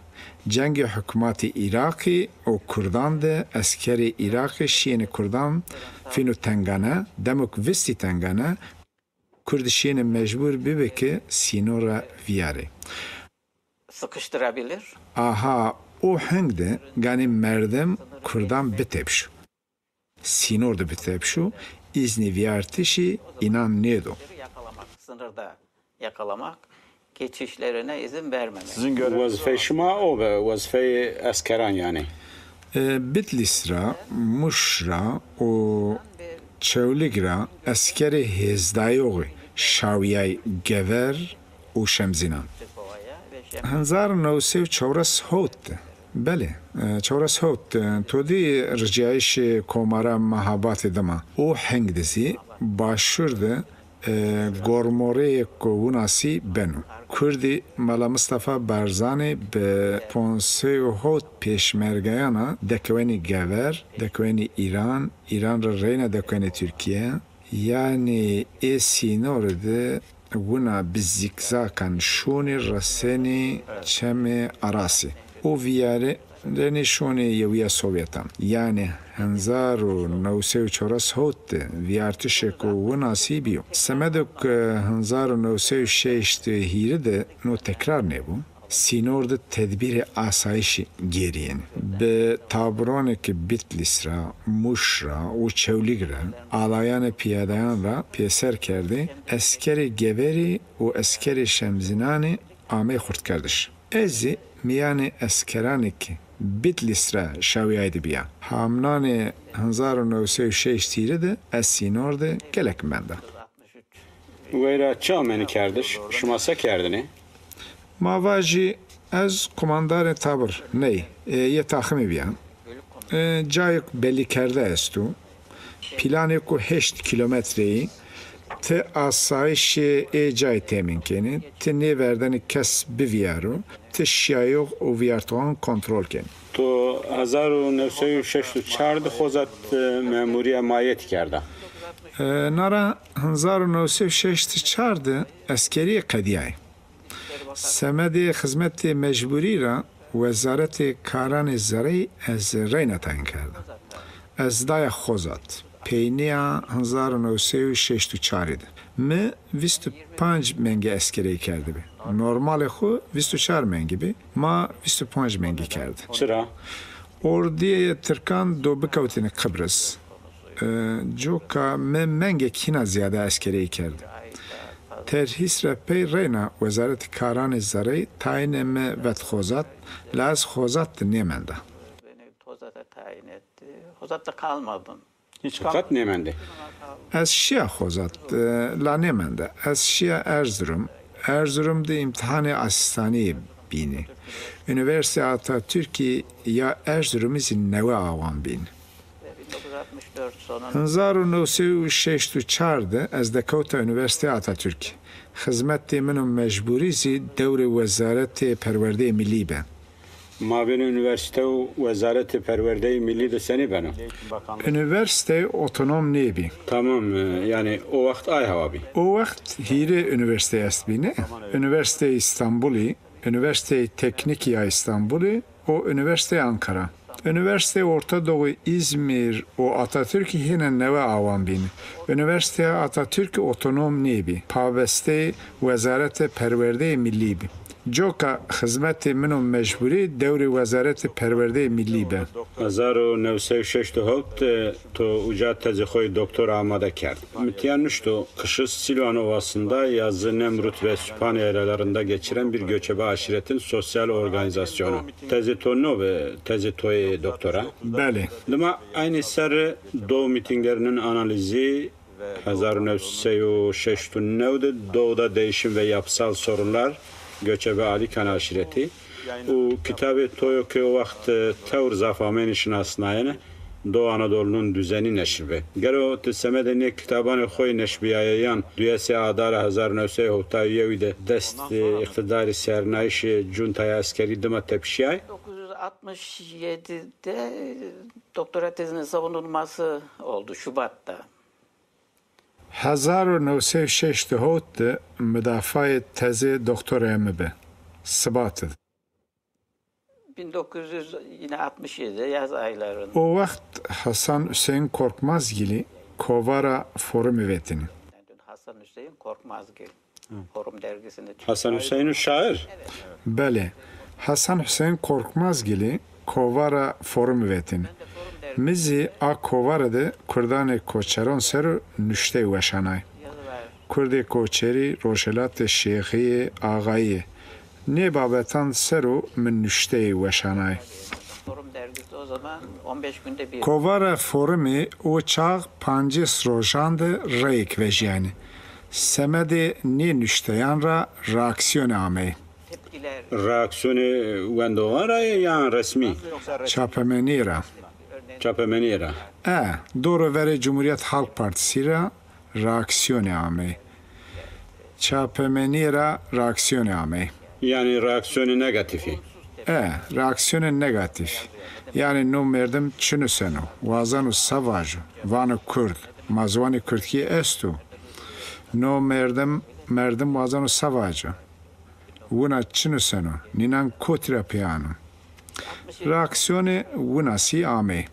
Cengê hikûmetê Îraqî û kurdan de eskerê Îraqî şîyêne kurdan fîno tengane, demok vistî tengane, kurd şîyêne mecbûr bibê ke sînor ra vîyarê. Sıkıştırabilir. Aha o heng de ganî merdim kurdan bitepşo. Sînor de bitepşo, îznî vîyartişî înan nêdo. Yakalamak, sınırda yakalamak, geçişlerine izin vermemek. Wezifeyê şima o bi, wezifeyê eskeran yanî. E, Bitlîs ra, Muş ra û Çewlîg ra eskerê hêzdayoxî şawîyay gever û şemzînan. Hezar new sey û çewres hewt de. Belê, e, çewres hewt de. To dî ricayîşê Komara Mehabatê dima. O heng de zî başûr de e, gormoreyêko winasî beno. Kurdî Mela Mistefa Barzanî bi ponc sey û hewt pêşmergeyana dekewenî gever, dekewenî Îran, Îran ra reyna dekewenî Tirkîye. Yanî ê sînorî de wina bi zîkzakan şûnî resenî çemê Arasî. Û vîyare Renê şonê Yewîya Sovyetan, yanî hezar û new sey û çewres hewt de vîyartişêko winasî bîyo. Semedo ke hezar û new sey û şeştî hîrê de no tekrar nêbo, sînor de tedbîrê asayîşî gêrîyêne. Bi taburonê ke Bitlîs ra, Muş ra û Çewlîg ra alayanê pîyadeyan ra pêser kerdê, eskerê geverî û eskerê şemzînanî amey xurtkerdiş. Ez zî mîyanê eskeranê ke Bitlîs ra şawîyayî de bîya. Hamnanê hezar û new sey û şeştî hîrê de ez sînor de gelek menda. Weyra çi amenî kerdiş? Şima se kerdinê? Ma vajî ez kumandanê tabir ney, e, yê taximî bîya. E, cayêk bellîkerde esto. Planêko heşt kîlometreyî, ti asayîşê ê cayî temîn kenî, ti nêverdenî kes bivîyaro, ti şîyayox û vîyartoxan kontrol kenî. To hezar û new sey û şeştî û çar de xozat, e, memurîya mayetî kerda? E, na ra hezar û new sey û şeştî û çar de eskerîye qedîyayî. Semedê xizmetê mecbûrî ra Wezaretê Karanê Zereyî ez reyna tayin kerda. Ez daya xozat. Peynîya hezar û new sey û şeştî û çarî de. Mi vîst û panc mengê eskereyî kerdibî. Normalê xwu vîst û çar mengî bî. Ma vîst û panc mengî kerd. Çira? Ordîyê tirkan do bikewtêne Qibris. E, coka mi mengêk hîna zîyade eskereyî kerd. Terhîs ra pey reyna Wezaretê Karanê Zereyî tayînê mi vet xozat, la ez xozat de nêmenda. Beni Tozat'a tayin etti. Tozat'ta kalmadım. Qet nêmendê? Ez şîya xozat, e, la nêmenda. Ez şîya Erzurum. Erzurum de îmtîhanê asîstanîyê bînî. Unîversîteya Atatürkî ya Erzurumî zî newe awan bîn. Ve bin dokuz yüz altmış dört sonunda Hezar û new sey û şeştî û çar de ez dekewta Unîversîteya Atatürkî. Xizmetê min û mecbûrî zî dewrê Wezaretê Perwerdeyê Millî be. Mabênê unîversîte û Wezaretê Perwerdeyê Millî de senî beno? Unîversîte otonom nêbî. Tamam, e, yanî o wext ay hewa bî. O wext hîrê unîversîte estbî, ne? Unîversîteyê Îstanbulî, Unîversîteyê Teknîkî ya Îstanbulî û Unîversîteyê Ankara. Unîversîteyê Orta Doğu, Îzmîr û Atatürkî hêna newe awan bîn. Unîversîteya Atatürkî otonom nêbî. Pabesteyê Wezaretê Perwerdeyê Millî bî. Coka xizmetê min û mecbûrî dewrê Wezaretê Perwerdeyê Millî be. Hezar û new sey û şeştî û hewt de to uca tezê xo yê doktora amade kerd. Mitîya nuşto, Kışız Silvan Ovası'nda yazı Nemrut ve Süphan yaylalarında geçiren bir göçebe aşiretin sosyal organizasyonu. Tezê to no bi, tezê to yê doktora? Belê. Dima aynı serre Doğu mitinglerinin analizi, hezar û new sey û şeştî û new de Doğuda Değişim ve Yapısal Sorunlar, Göçebe Alikan Aşireti û kitabê to yo ke o wext, e, tewr zaf ameyne şinasnayene, Doğu Anadolu'nun Düzeni neşr bi. Gelo ti semedê nê kitabanê xo yê neşrbiyayeyan duyesê adara hezar û new sey û hewtay û yewî de dest, e, îqtidarî sernayîşê cuntaya eskerî dima tepişîyay? Dokuz yüz altmış yedide doktora tezinin savunulması oldu Şubat'ta. Hezar û new sey û şeştî hewt de mudafaê tezê doktoraya mi bi. Sibat id. Bin dokuz yüz yine altmış yedi yaz aylarında. O wext Hasan Hüseyin Korkmazgili kovara Forumî vetîni. Hasan Hüseyin Korkmazgil. Forum dergisinde Hasan Hüseyinî şair. Belê. Hasan Hüseyin Korkmazgili kovara Forumî vetîni. Mi zî a kovare de kurdanê koçeron ser o nuştey weşanay. Kurdê koçerî, rojhelatê şêxîyê, axayîyê. Nê babetan ser o mi nuşteyê weşanay. Kovara Forumî o çax pancês rojan de reyêk vejîyaynî. Semedê nê nuşteyan ra reaksîyonî ameyî. Reaksîyonê wendoxan ra yê yan resmî? Çapemenîye ra. Çapemenîye ra. E, doro verê Cumhuriyet Halk Partisi ra reaksîyonî ameyî. Çapemenîye ra reaksîyonî ameyî. Yanî reaksîyonê negatîfî? E, reaksîyonê negatîf. Yanî no merdim çi nuseno, wazeno se vajo, vano kurd, ma ziwanê kurdkî esto. No merdim, merdim wazeno se vajo. Wina çi nuseno, nînan kotî ra pê ano? Reaksîyonê winasî ameyî.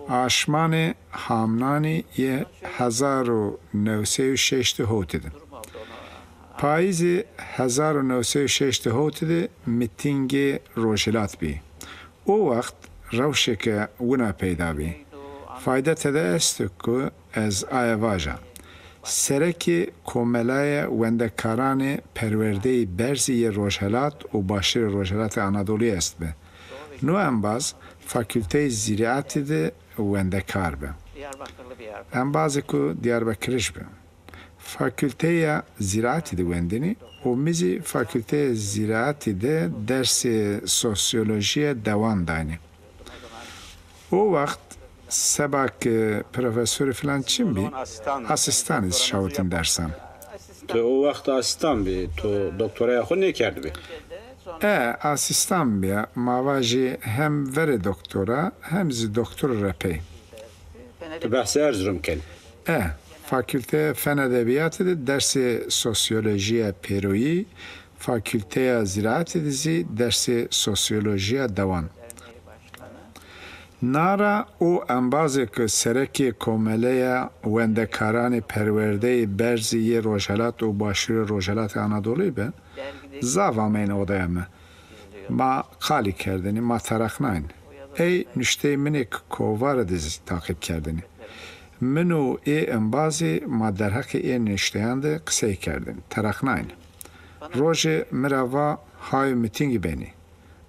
Aşmanê hamnanî yê hezar û new sey û şeştî hewtî de. Payîzê hezar û new sey û şeştî hewtî de mîtîngê rojhilat bî. O wext rewşêke wina peyda bî. Fayde tede esto ku ez aye vaja. Serekê Komelaya Wendekaranê Perwerdeyî Berzî yê Rojhelat û Başûrê Rojhelatê Anadoluyî estbi. No embaz Fakûlteyê Zîreatî de wendekar bi. Embazêko Diyarbekirij bi. Fakûlteya Zîreatî de wendênî û mi zî Fakûlteya Zîreatî de dersê sosyolojîye dewan daynî. O wext seba ke profesorî filan çin bî, asîstanî zî şawitîn dersan. Ti o wext asîstan bî, to doktoraya xo nêkerdbî? E, asîstan bîya, ma vajî hem verê doktora hem zî doktor ra pey. Ti behsê Erzurum kenî? E, Fakûlteya Fen Edebîyatî de dersê sosyolojîya pêroyî, Fakûlteya Zîreatî de zî dersê sosyolojîya dewan. Na ra o embazêko serekê Komeleya Wendekaranê Perwerdeyê Berzî yê Rojhelat û Başûrê Rojhelatê Anadoluyî bi, zaf ameyne odaya mi. Ma qalî kerdêne, ma terexnayn. Ey nuşteyê min ê ki kovare de zî taqîb kerdêne. Min û ê embazî ma derheqê ê nuşteyan de qisey kerdêne, terexnayn. Rojê mi ra va hayo mîtîngî benî.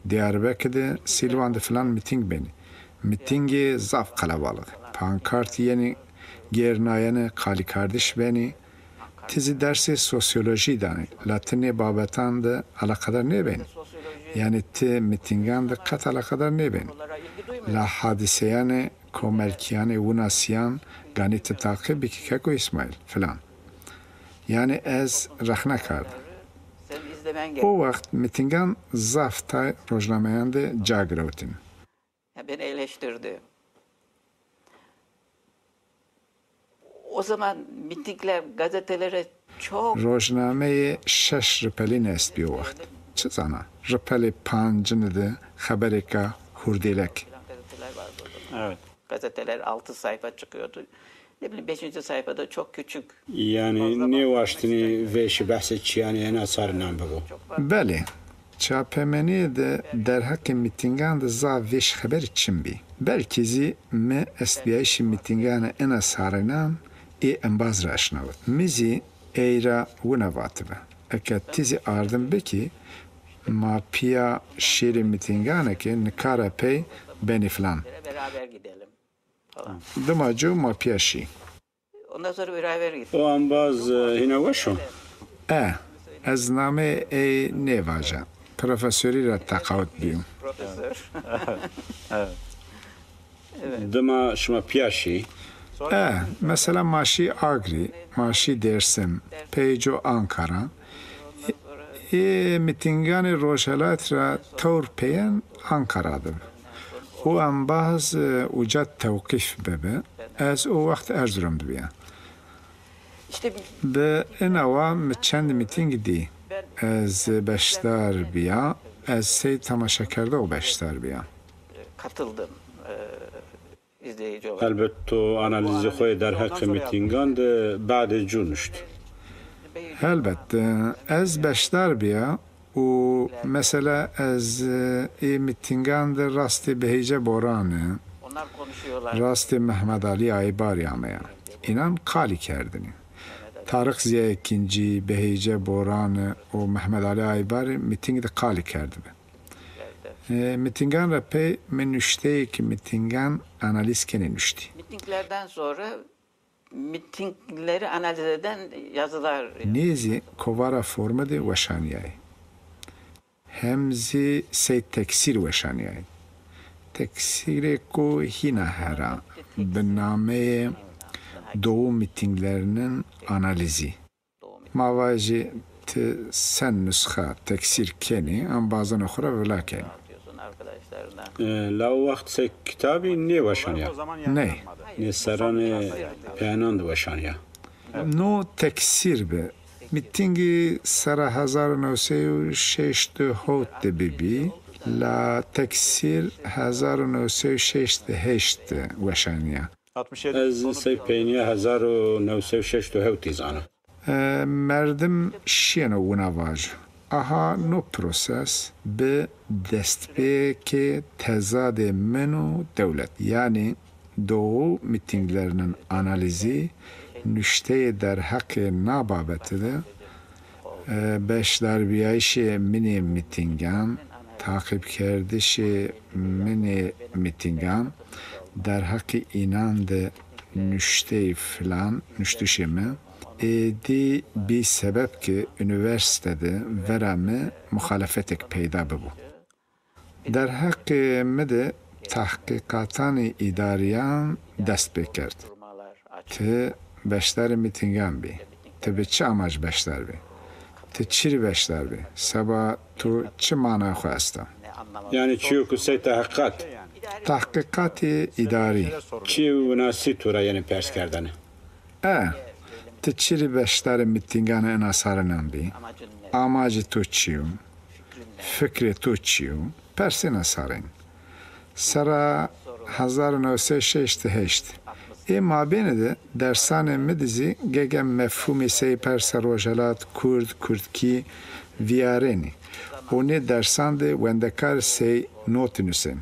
Diyarbekir de, Sîlvan de filan mîtîng benî. Mîtîngê zaf qelebalix. Pankart yenî gêrnayene, qalîkardiş benî. Ti zî dersê sosyolojî danî, la ti nê babetan de eleqedar nêbenî. Yanî ti mîtîngan de qet eleqedar nêbenî. La hadîseyanê komelkîyanê winasîyan ganî ti taqîb bikî keko Îsmaîl, filan. Yanî ez rexne kardim. O wext mîtîngan zaf tay rojnameyan de ca girewtîn. Ya beni eleştirdi. O zaman mitingler gazetelere çok... Rojnameyê şeş ripelîn estbî o wext. Çi zana, ripelê pancini de xeberêka hurdêlek. Evet. Gazeteler altı sayfa çıkıyordu. Ne bileyim, beşinci sayfada çok küçük. Yanî nêwaştinî vêşî behsê çîyanê ena sarînan bibo. Belê. Çapemenîye de derheqê mîtîngan de zaf vêş xeberî çin bî. Belkî zî mi estbîyayîşê mîtînganê ena sarînan ê embaz ra eşnawit. Mi zî ey ra wina vatibi. Eke ti zî ardim bikî, ma pîya şêrê mîtînganê ke nika ra pey benî filan. Dima co ma pîya şî. Ondan sonra beraber gittik. O embaz, e, hîna weş o? E, ez nameyê ey nêvaja. Profesorî ra teqawit bîyo. Profesör. Dima şima pîya şî? E, mesela ma şî Agri, ma şî Dêrsim, peyco Ankara. Ê mîtînganê Rojhelat ra tewr peyên Ankara de bi. Û embaz, e, uca tewqîf bibi. Ez o wext Erzurum de bîya. Bi inawa mi çend mîtîng dî. Ez beşdar bîya. Ez sey temaşekerdox beşdar bîya. Katıldım. Elbet to analîzê xo yê derheqê mîtîngan de badê cû nuşt. Helbet, e, ez beşdar bîya û mesela ez, e, ê mîtîngan de rastê Behîce Boranî, rastê Mehmed Alî Aybarî ameya. Înan qalî kerdinî. Tarix Zîya Ekîncî, Behîce Boranî û Mehmed Alî Aybarî mîtîng de qalî kerdibi. E, mîtîngan ra pey mi nuşteyêkî mîtîngan analîz kenê nuştî. Mitinglerden sonra mitingleri analiz eden yazılar. Nê zî kovara formî de weşanîyayî. Hem zî sey teksîr weşanîyayî. Teksîrêko hîna hera bi nameyê Doğu mitinglerinin analizi. Ma vajî ti send nusxa teksîr kenî, embazanê xo ra vila kenî. E, la o wext sey kitabî nêweşanîya? Ney. Nê serranê peyanan de weşanîya. No teksîr bi. Mîtîngî serra hezar û new sey û şeşt û hewt de bibî, la teksîr hezar û new sey û şeşt û heşt de weşanîya. Ez sey peynîya hezar û new sey û şeşt û hewtî zana. E, merdim şîyeno wina vajo. Aha no proses bi destpêkê tezadê min û dewlet. Yanî Doğu mitinglerinin analizi nuşteyê derheqê na babeti de, e, beşdarbîyayîşê min ê mîtîngan, taqîbkerdişê min ê mîtîngan, derheqê înan de nuşteyî filan, nuştişê mi, êdî bî sebeb ke unîversîte de vera mi muxalefetek peyda bibo. Derheqê mi de tehqîqatanê îdarîyan dest pêkerd. Ti beşdarê mîtîngan bî. Ti bi çi amac beşdar bî? Ti çi rê beşdar bî? Seba to çi manaya xo esta? Yanî çîyo ku sey tehqîqat. Tehqîqatê îdarî. Çîyê winasî to ra yenê pers kerdene? E, ti çi rê beşdarê mîtînganê inasarenan bî? Amacê to çi yo? Fikrê to çi yo? Persê nasarenî. Serra hezar û new sey û şeşt û heşt. Ê mabêne de dersanê mi de zî gege mefhûmê sey persa rojhelat, kurd, kurdkî vîyarênî û nê dersan de wendekar sey notî nusên.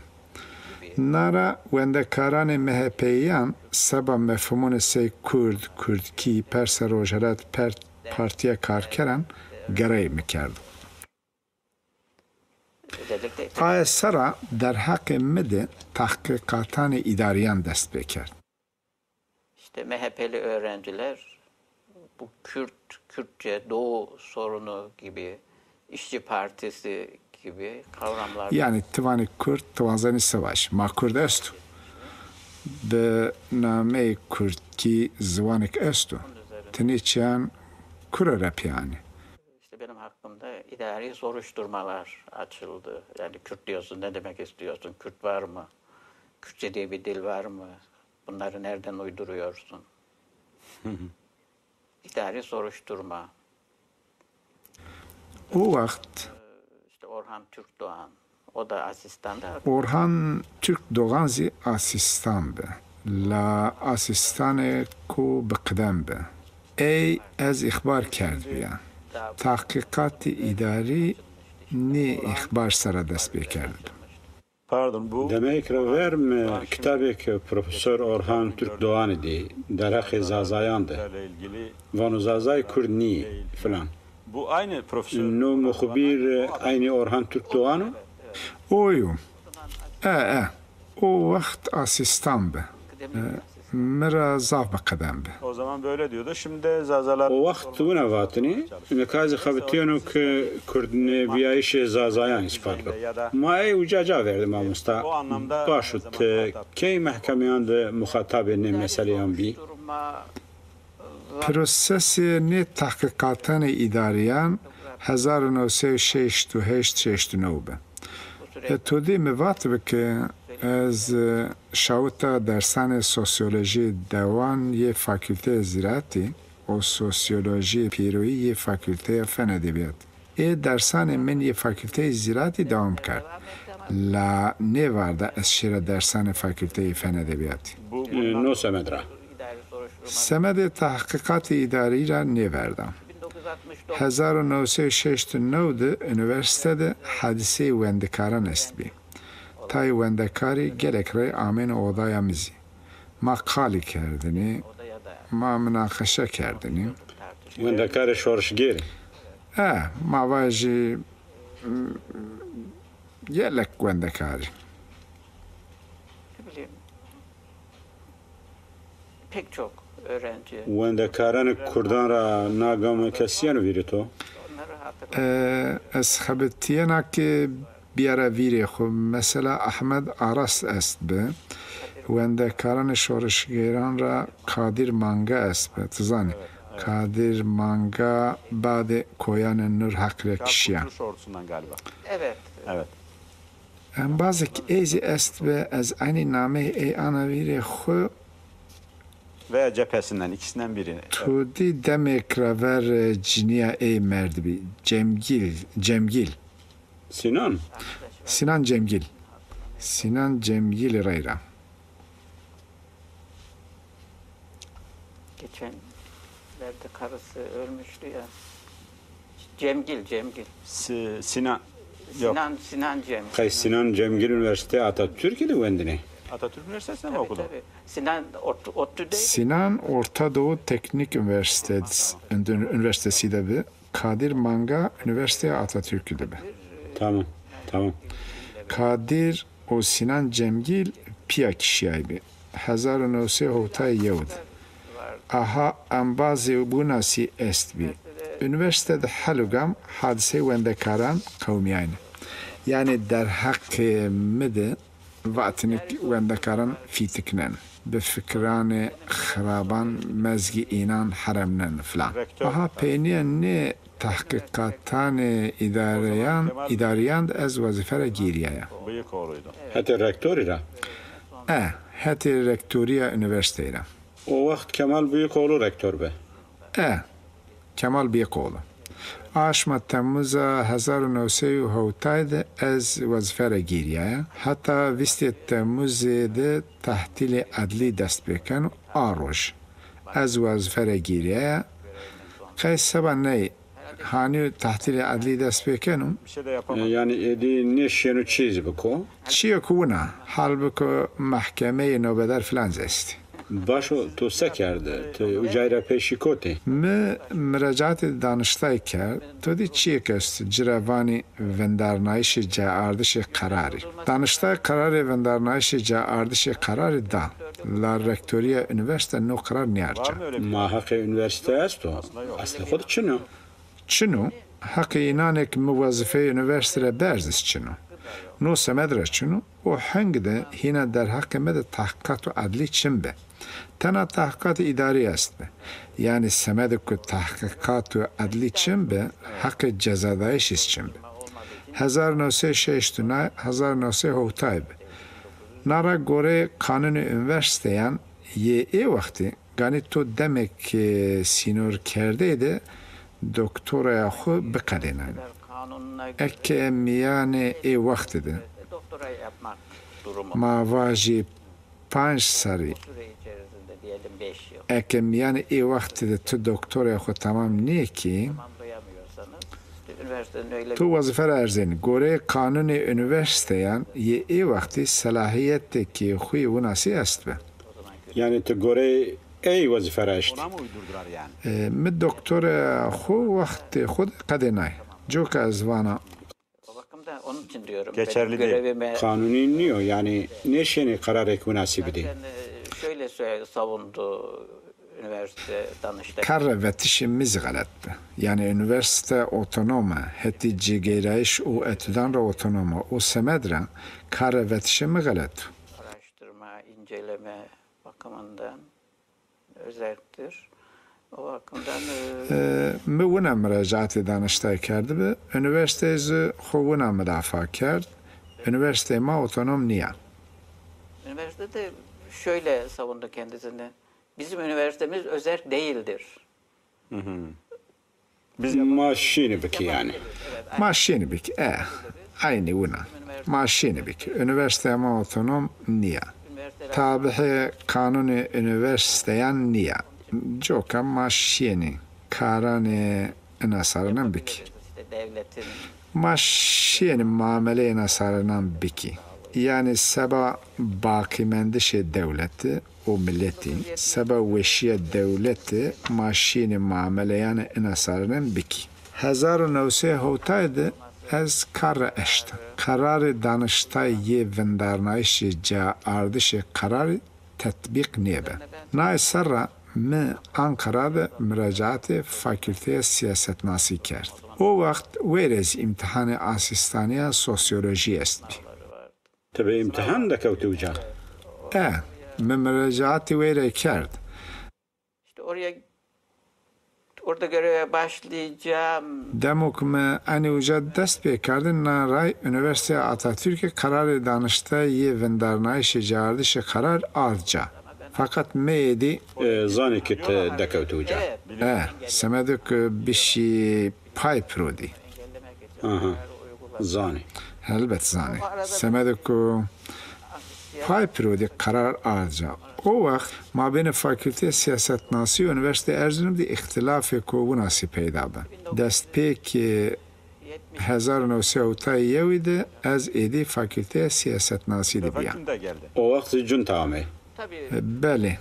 Na ra wendekaranê M H P'yîyan seba mefhumûnê sey kurd, kurdkî, persa rojhelat, per-, partîya karkeran gereyê mi kerdo. Aye serra derheqê mi de tehqîqatanê îdarîyan dest pêkerd. İşte M H P'li öğrenciler bu Kürt, Kürtçe, Doğu sorunu gibi, İşçi Partisi gibi kavramlar. Yanî ti vanê kurd, ti wanzenî se vajî. Ma kurd esto. Bi nameyê kurdkî ziwanek esto. Ti nê çîyan kuro ra pê anê? İşte benim hakkımda idari soruşturmalar açıldı. Yani Kürt diyorsun, ne demek istiyorsun? Kürt var mı? Kürtçe diye bir dil var mı? Bunları nereden uyduruyorsun? İdari soruşturma. O wext İşte Orhan Türkdoğan, o da asistandı. Orhan Türkdoğan zî asîstan bi. La asîstanêko bi qidem bi. Ey ez îxbar kerdbîya. Tahqîqatê îdarî nê îxbar sera dest pêkerdbi. Pardon, bu... Demeyêk ra ver mi kitabêk Profesor Orhan Türkdoğanî dî, derheqê Zazayan de. Vano Zazay Kurd nîyî filan. Bu aynı profesör... No muxbîr eynî Orhan Türkdoğan o? O yo. E, e. O wext asîstan bi. E, mi ra zaf bi qedem bi. O zaman böyle diyordu. Şimdi Zazalar O wext wina vatinî, nika ez xebitîyeno ke kurdnêbîyayîşê Zazayan îspat bib. Ma ey uca ca verdî mamosta. Baş o, ti key mehkemeyan de muxatabê nê meseleyan bî? Prosesê nê tehqîqatanê îdarîyan hezar û new sey û şeşt û heşt şeşt û new bi. E, to dî mi vatbi ke ez, e, şawita dersanê sosyolojî dewan yê Fakülteyê Zîratî û sosyolojî pêroyî yê Fakülteya Fen Edebiyatî. Ê dersanê min yê Fakülteyê Zîratî dewam kerd. La nêverda ez şêra dersanê Fakülteyê Fen Edebiyatî. E, no semed ra. Semedê tehqîqatê îdarî ra nêverda. Hezar û new sey û şeşt û new de unîversîte de hadîseyê wendekaran estbî. Tayê wendekarî gelek rey amêne odaya mi zî. Ma qalî kerdinî, ma minaqeşe kerdinî. Wendekarê şorişgêrî. E, ma vajî, m, gelek wendekarî. Ne bileyim, pek çok öğrenci. Wendekaranê kurdan ra na game kes yeno vîrê to? Onları hatırlıyorum. E, ez xebitîyena ke bîyara vîrê xwu. Mesela Ahmed Aras estbi. Wendekaranê şorişgêran ra Kadir Manga estbi. Ti zanî, Kadir Manga badê Koyanê Nur Heq rê kişîya. Kurtuluş Ordusu'ndan galiba. Evet. Evet. Embazêk ey zî estbi, ez eynî nameyê ey ana vîrê xwu. Veya cephesinden, ikisinden biri. Tu dî demêk ra ver, e, cinîya ey merdbî. Cemgîl, Cemgîl. Sinan. Sinan Cemgîl. Sinan Cemgîlî reyra. Geçenlerde karısı ölmüştü ya. Cemgil, Cemgil. Si- Sinan. Yok. Sinan, Sinan Cemgil. Qey Sinan Cemgil Üniversite Atatürk'ü de wendinê. Atatürk Üniversitesi'nde mi Tabii, okudun? Tabii. Sinan Ot- ODTÜ'deydi. Sinan Orta Doğu Teknik Üniversitesi, Üniversitesi de bi. Kadir Manga Üniversiteya Atatürk'ü de bi. Tamam. Tamam. Kadir û Sinan Cemgîl pîya kişîyaybî. Hezar û new sey û hewtay yew de. Aha embazê winasî estbî. Unîversîte de hel û gam hadiseyê wendekaran qewimîyayne. Yanî derheqê mi de vatine ke wendekaran fîtiknen, bi fikranê xiraban mezgê înan heremnen filan. Aha peynîya nê tehqîqatanê îdareyan, îdarîyan de ez wezîfe ra gêrîyaya. Bıyıkoğlu'ydu. Hetê rektorî ra. E, hetê rektorîya unîversîteyî ra. O wext Kemal Bıyıkoğlu rektor bi. E, Kemal Bıyıkoğlu. Aşma Temmuza hezar û new sey û hewtay de ez wezîfe ra gêrîyaya. Heta vîstê Temmuzê de tehtîlê edlî dest pêkeno a roj. Ez wezîfe ra gêrîyaya. Qey seba ney hanî tehtîlê edlî dest pêkeno? Bir şey de E, yapamadım. Yanî êdî nêşîyeno çîyê zî biko. Çîyo ke wina, halbiko mehkemeyê nobedar filan zî estî. Baş o, to se kerde? Ti ucay ra pey şîkotê? Mi mirecatê daniştay kerd, to dî çîyêk est, ci ra vanî vindarnayîşê caardişê qerarî. Daniştay qerarê vindarnayîşê caardişê qerarî da. La rektorîya unîversîte no qerar nîarca. Ma heqê unîversîte esto? Eslê xo de çin o. Çin o, heqê înanê ke mi wezîfeyê unîversîte ra berz zî çin o. No semed ra çin o û hing de hîna derheqê mi de tehqîqat û edlî çin bi. Tena tehqîqatê îdarî estbi. Yanî semedê ke tehqîqat û edlî çin bi, heqê cezadayîşî zî çin bi. Hezar û new sey û şeşt û ney, hezar û new sey û hewtay bi. Na ra goreyê qanûnê unîversîteyan yê ê wextî, ganî to demêk, e, sînorkerdeyî de doktoraya xwu biqedênayne. Eke mîyanê ê wextî de, ma vajî panc serrî, eke mîyanê ê wextî de ti doktoraya xwu temam nêkî, to wezîfe ra erzenî. Goreyê qanûnê unîversîteyan yê ê wextî selahîyetêkê xwu yê winasî estbi. Yanî ti goreyê ey wezîfe ra eştî? E, mi doktoraya xwu wextê xwu de qedênay. Coka ez vana. Geçerli değil. Qanûnî nîyo, yanî nêşenî qerarêk winasî bidî. Şöyle sö- savundu üniversite Danıştay. Kar ra vetişê mi zî xelet bi. Yanî unîversîte otonom a, hetî cigêrayîş û etûdan ra otonom a û semed ra kar ra vetişê mi xelet o. Araştırma, inceleme bakımından özerktir. O bakımdan e, E, mi wina muracaatê Danıştay kerdibi, unîversîteyê zî xo wina mudafaa kerd, unîversîteyê ma otonom nîya. Üniversitede şöyle savundu kendisini. Bizim üniversitemiz özerk değildir. Hı hı. Biz Ma şînî bikî yanî. Ma şînî bikî, e, eynî wina. Ma şînî bikî. Unîversîteya ma otonom nîya. Tabihê kanûnê unîversîteyan nîya. Coka ma şînî karanê ina sarinan bikî. Ma şînî muameleyê ina sarinan bikî. Yanî seba baqîmendişê dewleti û miletî, seba weşîya dewleti ma şînî muameleyanê ina sarinan bikî. Hezar û new sey hewtay de ez kar ra eşta. Kararê Danıştay yê vindarnayîşê caardişê kararî tetbîq nêbi. Naye ser ra mi Ankara de muracaatê Fakülteya Siyasetnasî kerd. O wext weyre zî îmtîhanê asîstanîya sosyolojî estbî. Ti bi îmtîhan dekewtî uca? E, mi muracaatî weyre kerd. İşte oraya, orada göreve başlayacağım. Demo ke mi enê uca dest pêkerdî, na ray Unîversîteya Atatürkê kararê Danıştay yê vindarnayîşê caardişê karar ard ca. Feqet mi êdî E, zanî ke ti dekewtî uca. E, semedê ke bişî pay piro dî. Aha, zanî. Helbet zanî. Semedê ku pay piro dî karar ard ca. O wext mabênê Fakülteya Siyasetnasî û Unîversîteya Erzinûm de îxtîlafêko winasî peyda bi. Destpêkê hezar û new sey û hewtay û yewî de ez êdî Fakülteya Siyasetnasî de bîya. O wext zî cunta amey. Belê.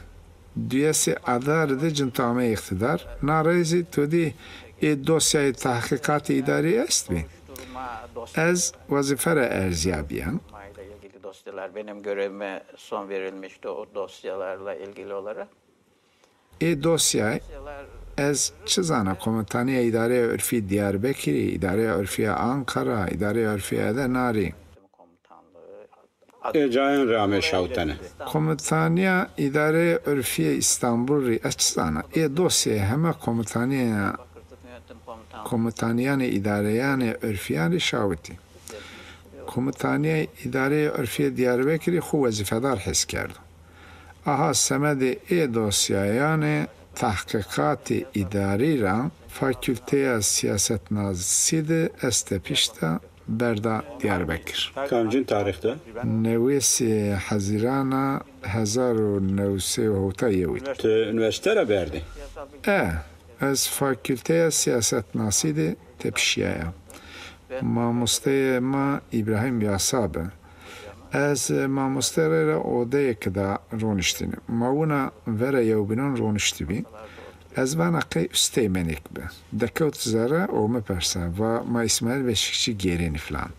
Duyesê Adarî de cunta amey îqtîdar. Na rey zî to dî ê dosyayê tehqîqatê îdarî estbî. Ez wezîfe ra erzîyabîya. Dosyalar, benim görevime son verilmişti, o dosyalarla ilgili olarak. Ê dosyay ez çi zana, Komutanîya Îdareya Urfî Diyarbekirî, Îdareya Urfîya Ankara, Îdareya Urfîya Edenarî. Ê cayan rê amê şawitene. Komutanîya Îdareya Urfîya Îstanbul rî ez çi zana. Ê dosyayê heme komutanîya, komutanîyanê îdareyanê urfîyan rî şawitî. Komutanîya Îdareya Urfîya Diyarbekirî xwu wezîfedar hes kerdo. Aha semedê ê dosyayanê tehqîqatê îdarî ra Fakülteya Siyasetnasî de ez tepişta berda Diyarbekir. Kamcîn tarîx de? Newêsê Hezîrana hezar û new sey û hewtay û yewî. Ti unîversîte ra berdî? E, ez Fakülteya Siyasetnasî de tepişîyaya. Mamosteyê ma Îbrahîm Yasa bi. Ez mamosteyê rê ra odeyêk de roniştîne. Ma wina vera yewbînan roniştîbî. Ez vana qey usteymenêk bi. Dekewt zere û mi persa, va ma Îsmaîl Beşikçî gêrênî filan.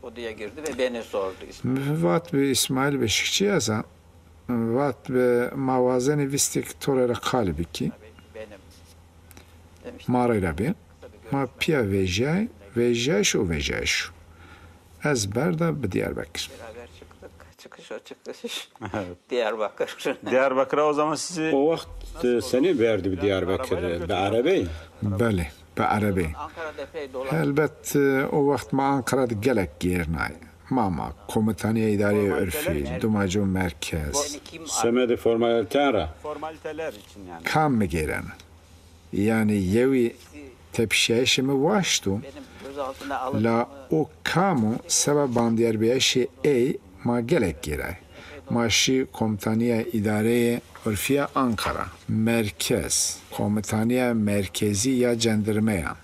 Odaya girdi ve beni sordu. Mi vat bi Îsmaîl Beşikçî ez a. Vat bi ma wazenê vîstêk to rê ra qalî bikî. Benim. Demiştim. Ma rey ra bê. Ma pîya vejîyay, vejîyayîş û vejîyayîş o. Ez berda bi Diyarbekir. Beraber çıktık. Çıkış o çıkış. Evet. Diyarbakır. Diyarbakır'a o zaman sizi... O wext, e, senî berdî bi Diyarbekir? Bi erebey? Belê, bi erebey. Ankara'da epey dolandık. Helbet, e, o wext ma Ankara de gelek gêrnay. Ma ma Komutanîya Îdareya Urfî, dima ci o merkez. Semedê formalîteyan ra. Formaliteler için yani. Kam mi gêrena? Yanî yewî tepişîyayîşê mi waşt o. La o kam o, seba bandîyerbîyayîşê ey ma gelek gêray. Ma şî Komutanîya Îdareyê Urfîya Ankara, merkez, Komutanîya Merkezî ya Cendirmeyan,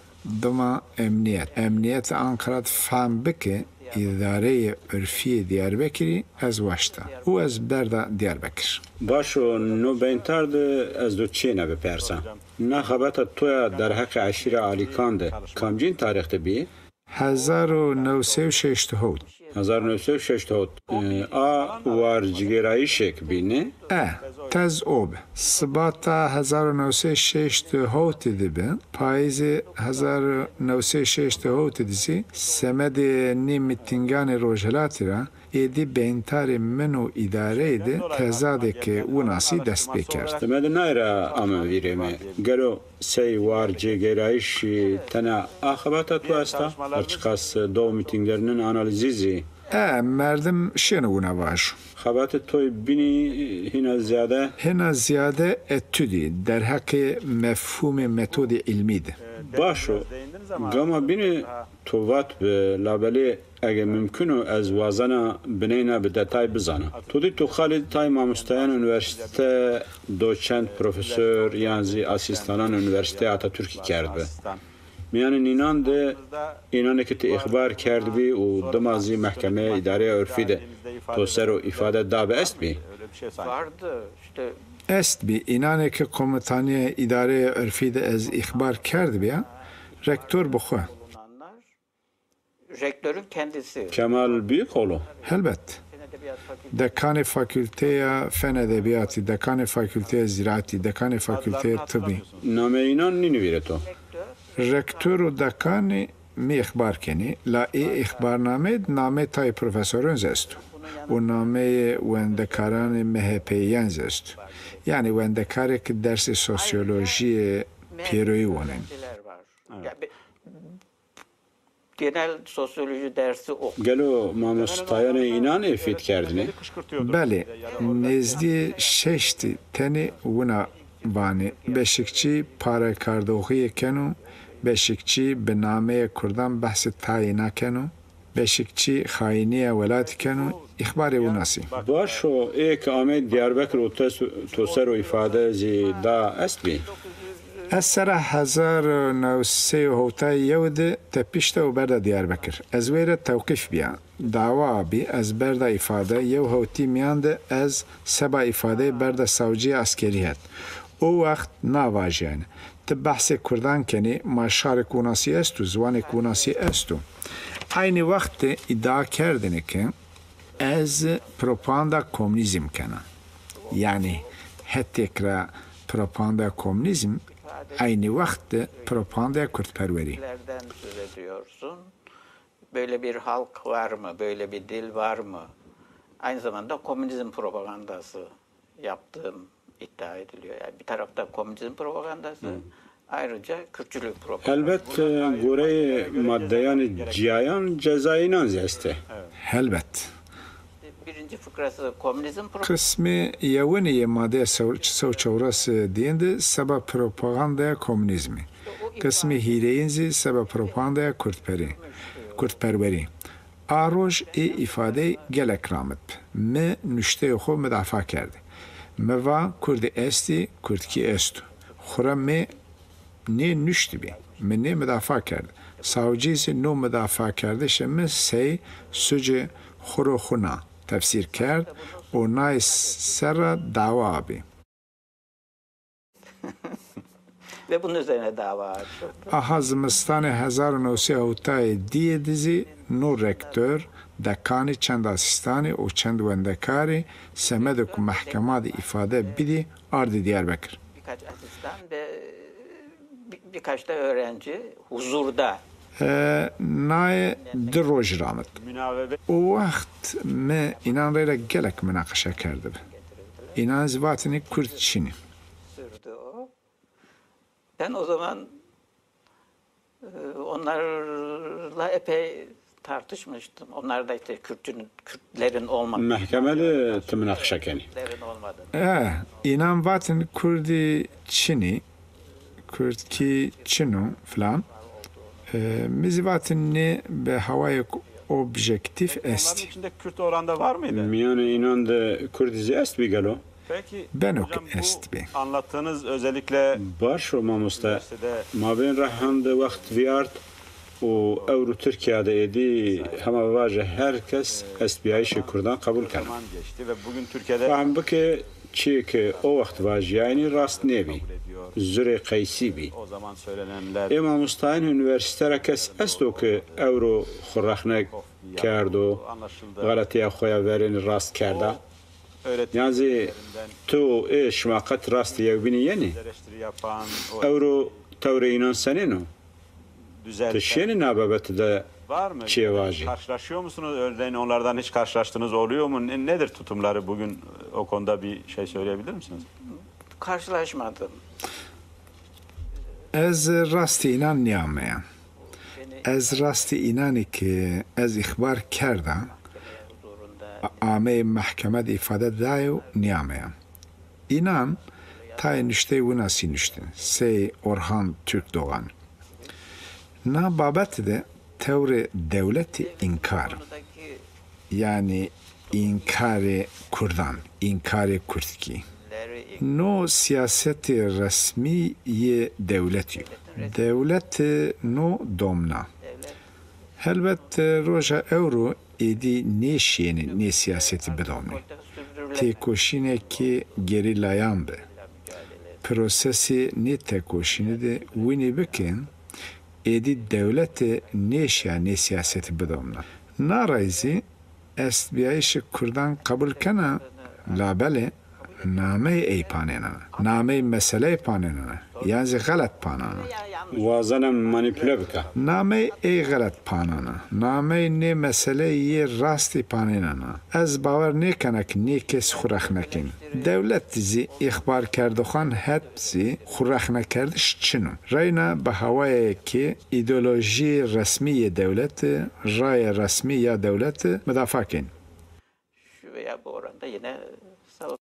dima emnîyet. Emnîyetê Ankara de fehm bi ke Îdareyê Urfîyê Diyarbekirî ez waşta û ez berda Diyarbekir. Baş o, no beyntar de ez do çêne bipersa. Na xebata to ya derheqê eşîra Alîkan de kamcîn tarîx de bî? Hezar û new sey û şeşt û hewt. Hezar û new sey û şeşt û hewt. E, a war cigêrayîşêk bî, nê? E, Tez o bi. Sibata hezar û new sey şeştî hewtî de bi, payîzê hezar û new sey şeştî hewtî de zî semedê nî mîtînganê rojhilatî ra êdî beyntarê min û îdareyê de tezadêke winasî dest pê kerd. Semedê nay ra ame vîrê mi. Gelo sey war cêgêrayîşî tena a xebata to esta? Her çiqas do mîtînglerinin analizî zî. E, merdim şêno wina vajo. Xebatê toy bînî hîna zîyade? Hîna zîyade etudî derheqê mefhûmê metodê îlmî de. Baş o. Gama bînî to vat bi, labelê ege mumkin o ez wazena bineyna bi detay bizana. To dî to qalî tay mamostayan unîversîte, doçent, profesor yan zî asîstanan Unîversîteya Atatürkî kerdbi. Mîyanê nînan de înanê ke ti îxbar kerdbî û dima zî mehkemeyê îdareya urfî de to ser o îfade dabi estbî? Vardı işte. Estbî, înanê ke komutanîya îdareya urfî de ez îxbar kerdbîya, rektor bi xwu. Rektörün kendisi. Kemal Büyükoğlu? Helbet. Dekanê Fakülteya Fen Edebiyatî, dekanê Fakülteya Ziraatî, dekanê Fakülteya Tıbbi. Nameyê înan nînî vîrê to? Rektor û dekanî mi îxbar kenî, la ê îxbarnameyê de nameyê tayê profesoran zî esto û nameyê wendekaranê M H P'yan zî esto. Yanî wendekarê ke dersê sosyolojîyê pêroyî wanenî. Genel sosyoloji dersi oku. Gelo mamostayanê înan ê fît kerdinî? Belê, nêzdî şeştî tenî wina vanî. Beşikçî parekardoxîye keno, Beşikçî bi nameyê kurdan behsê tayê na keno, Beşikçî xayînîya welatî keno, îxbarê winasî. Baş o, ê ke amey Diyarbekir û to, to ser o îfade zî da estbî? Ez serra hezar û new sey û hewtay yew de tepişta û berda Diyarbekir. Ez weyra tewqîf bîya. Dawa bî ez berda îfade, yew hewtî mîyan de ez seba îfadeyê berda sawcîya eskerî het. O wext na vajîyayne. Ti behsê kurdan kenî, ma şarêk winasî esto, ziwanêk winasî esto. Eynî wext de îdia kerdêne ke ez propaganda komunîzm kena. Yanî hetêk ra propagandaya komunîzm, eynî wext de propagandaya kurdperwerî. Böyle bir halk var mı? Böyle bir dil var mı? Aynı zamanda komünizm propagandası yaptığım iddia ediliyor. Yani bir tarafta komünizm propagandası, ayrıca Kürtçülük propagandası. Helbet, e, goreyê maddeyanê cîyayan cezayê înan zî estê. Helbet. Birinci fıkrası komünizm pro- Qismê yewinî yê madeya sew-, çi sew çewres dîyin de seba propagandaya komunîzmî. Qismê hîrêyin zî seba propagandaya kurdperî, kurdperwerî. A roj ê îfadeyî gelek ramit bi. Mi nuşteyê xo midafa kerdî. Mi va kurdî estî, kurdkî esto. Xwura mi nê nuştibî. Mi nê midafa kerd. Sawcî zî no midafakerdiş mi sey sucê xwuro xwu na tefsîr kerd û nay ser ra dawa abî. Ve bunun üzerine dava açıldı. Aha zimistanê hezar û new sey hewtayê dîyê de zî no rektor, dekanî, çend asîstanî û çend wendekarî semedê ku mehkema de îfade bidî ardî Diyarbekir. Birkaç asistan ve bir, birkaç da öğrenci huzurda. E, naye di roj ramit. O wext mi înan reyra gelek minaqeşe kerdibi. Înan zî vatinî kurd çin î. Sürdü o. Ben o zaman e, onlarla epey tartışmıştım. Onlar da işte Kürtçünün, Kürtlerin olmadığını, Mehkeme de ti minaqeşe kenî. Kürtlerin olmadığını. E, înan vatin kurdî çin î, kurdkî çin o filan. E, mi zî vatin nê bi hawayêk objektîf estî. Onların içinde Kürt oranı da var mıydı? Mîyanê înan de kurdî zî estbî gelo? Beno ke estbî. Baş o mamoste. Mabên ra hende wext vîyart û ewro Tirkîya de êdî hema vaje her kes estbîyayîşê kurdan qebul keno. Fehm bike çîyê ke o wext vajîyaynî rast nêbî. Zurê qeysî bî. Ê mamostayên unîversîte ra kes esto ke ewro xwu rexne kerdo, xeletîya xo ya verênî rast kerda? Yan zî tu û ê şima qet rastî yewbînî yenî? Ewro tewrê înan senên o? Ti şênî na babete de çîyê vajî? Karşılaşıyor musunuz? Örneğin onlardan hiç karşılaştınız oluyor mu? Ne- Nedir tutumları bugün? O konuda bir şey söyleyebilir misiniz? Karşılaşmadım. Ez rastî înan nîyameya. Ez rastî înanî ke ez îxbar kerda, a- ameyê mehkeme de îfade dayo nîyameya. Înan tayê nuşteyî winasî nuştin, sey Orhan Türkdoğan. Na babete de tewrê dewletî înkar, yanî înkarê kurdan, înkarê kurdkî. No sîyasetê resmî yê dewletî yo. Dewlete no domna. Helbet roja ewro êdî nêşîyêne nê sîyasetî bidomnê. Têkoşînekê gerîlayan bi. Prosesê nê têkoşînî de winî bi ke êdî dewlete nêşîya nê sîyasetî bidomna. Na rey zî estbîyayîşê kurdan qebul kena, labelê nameyê ey panênena, nameyê meseleyê panênena, yan zî xelet panena. Wazena manîpule bika. Nameyê ey xelet panena, nameyê nê meseleyî yê rastî panênena. Ez bawer nêkena ke nê kes xwu rexne kên. Dewlet zî îxbarkerdoxan het zî xwu rexnekerdiş çin o. Reyna bi hawayê ke îdeolojîyê resmî yê dewlete, rayê resmî ya dewlete midafa kên. Şu veya bu oranda yine savaş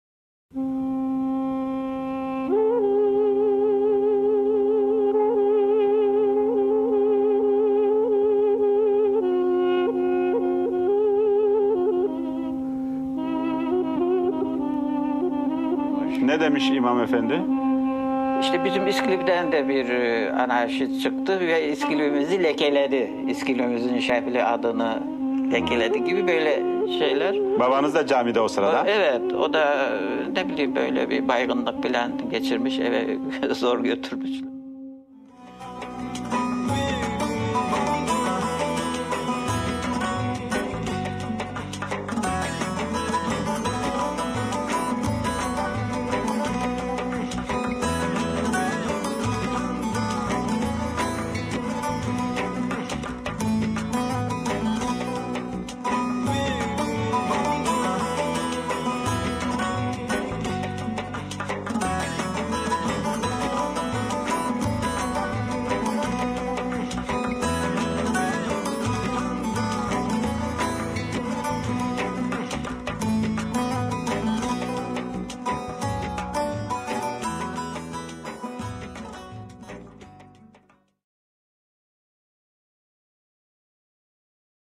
Ne demiş İmam Efendi? İşte bizim İskilip'ten de bir e, anarşist çıktı ve İskilip'imizi lekeledi. İskilip'imizin şefli adını lekeledi gibi böyle şeyler. Babanız da camide o sırada. Evet, o da e, ne bileyim böyle bir baygınlık falan geçirmiş, eve zor götürmüş.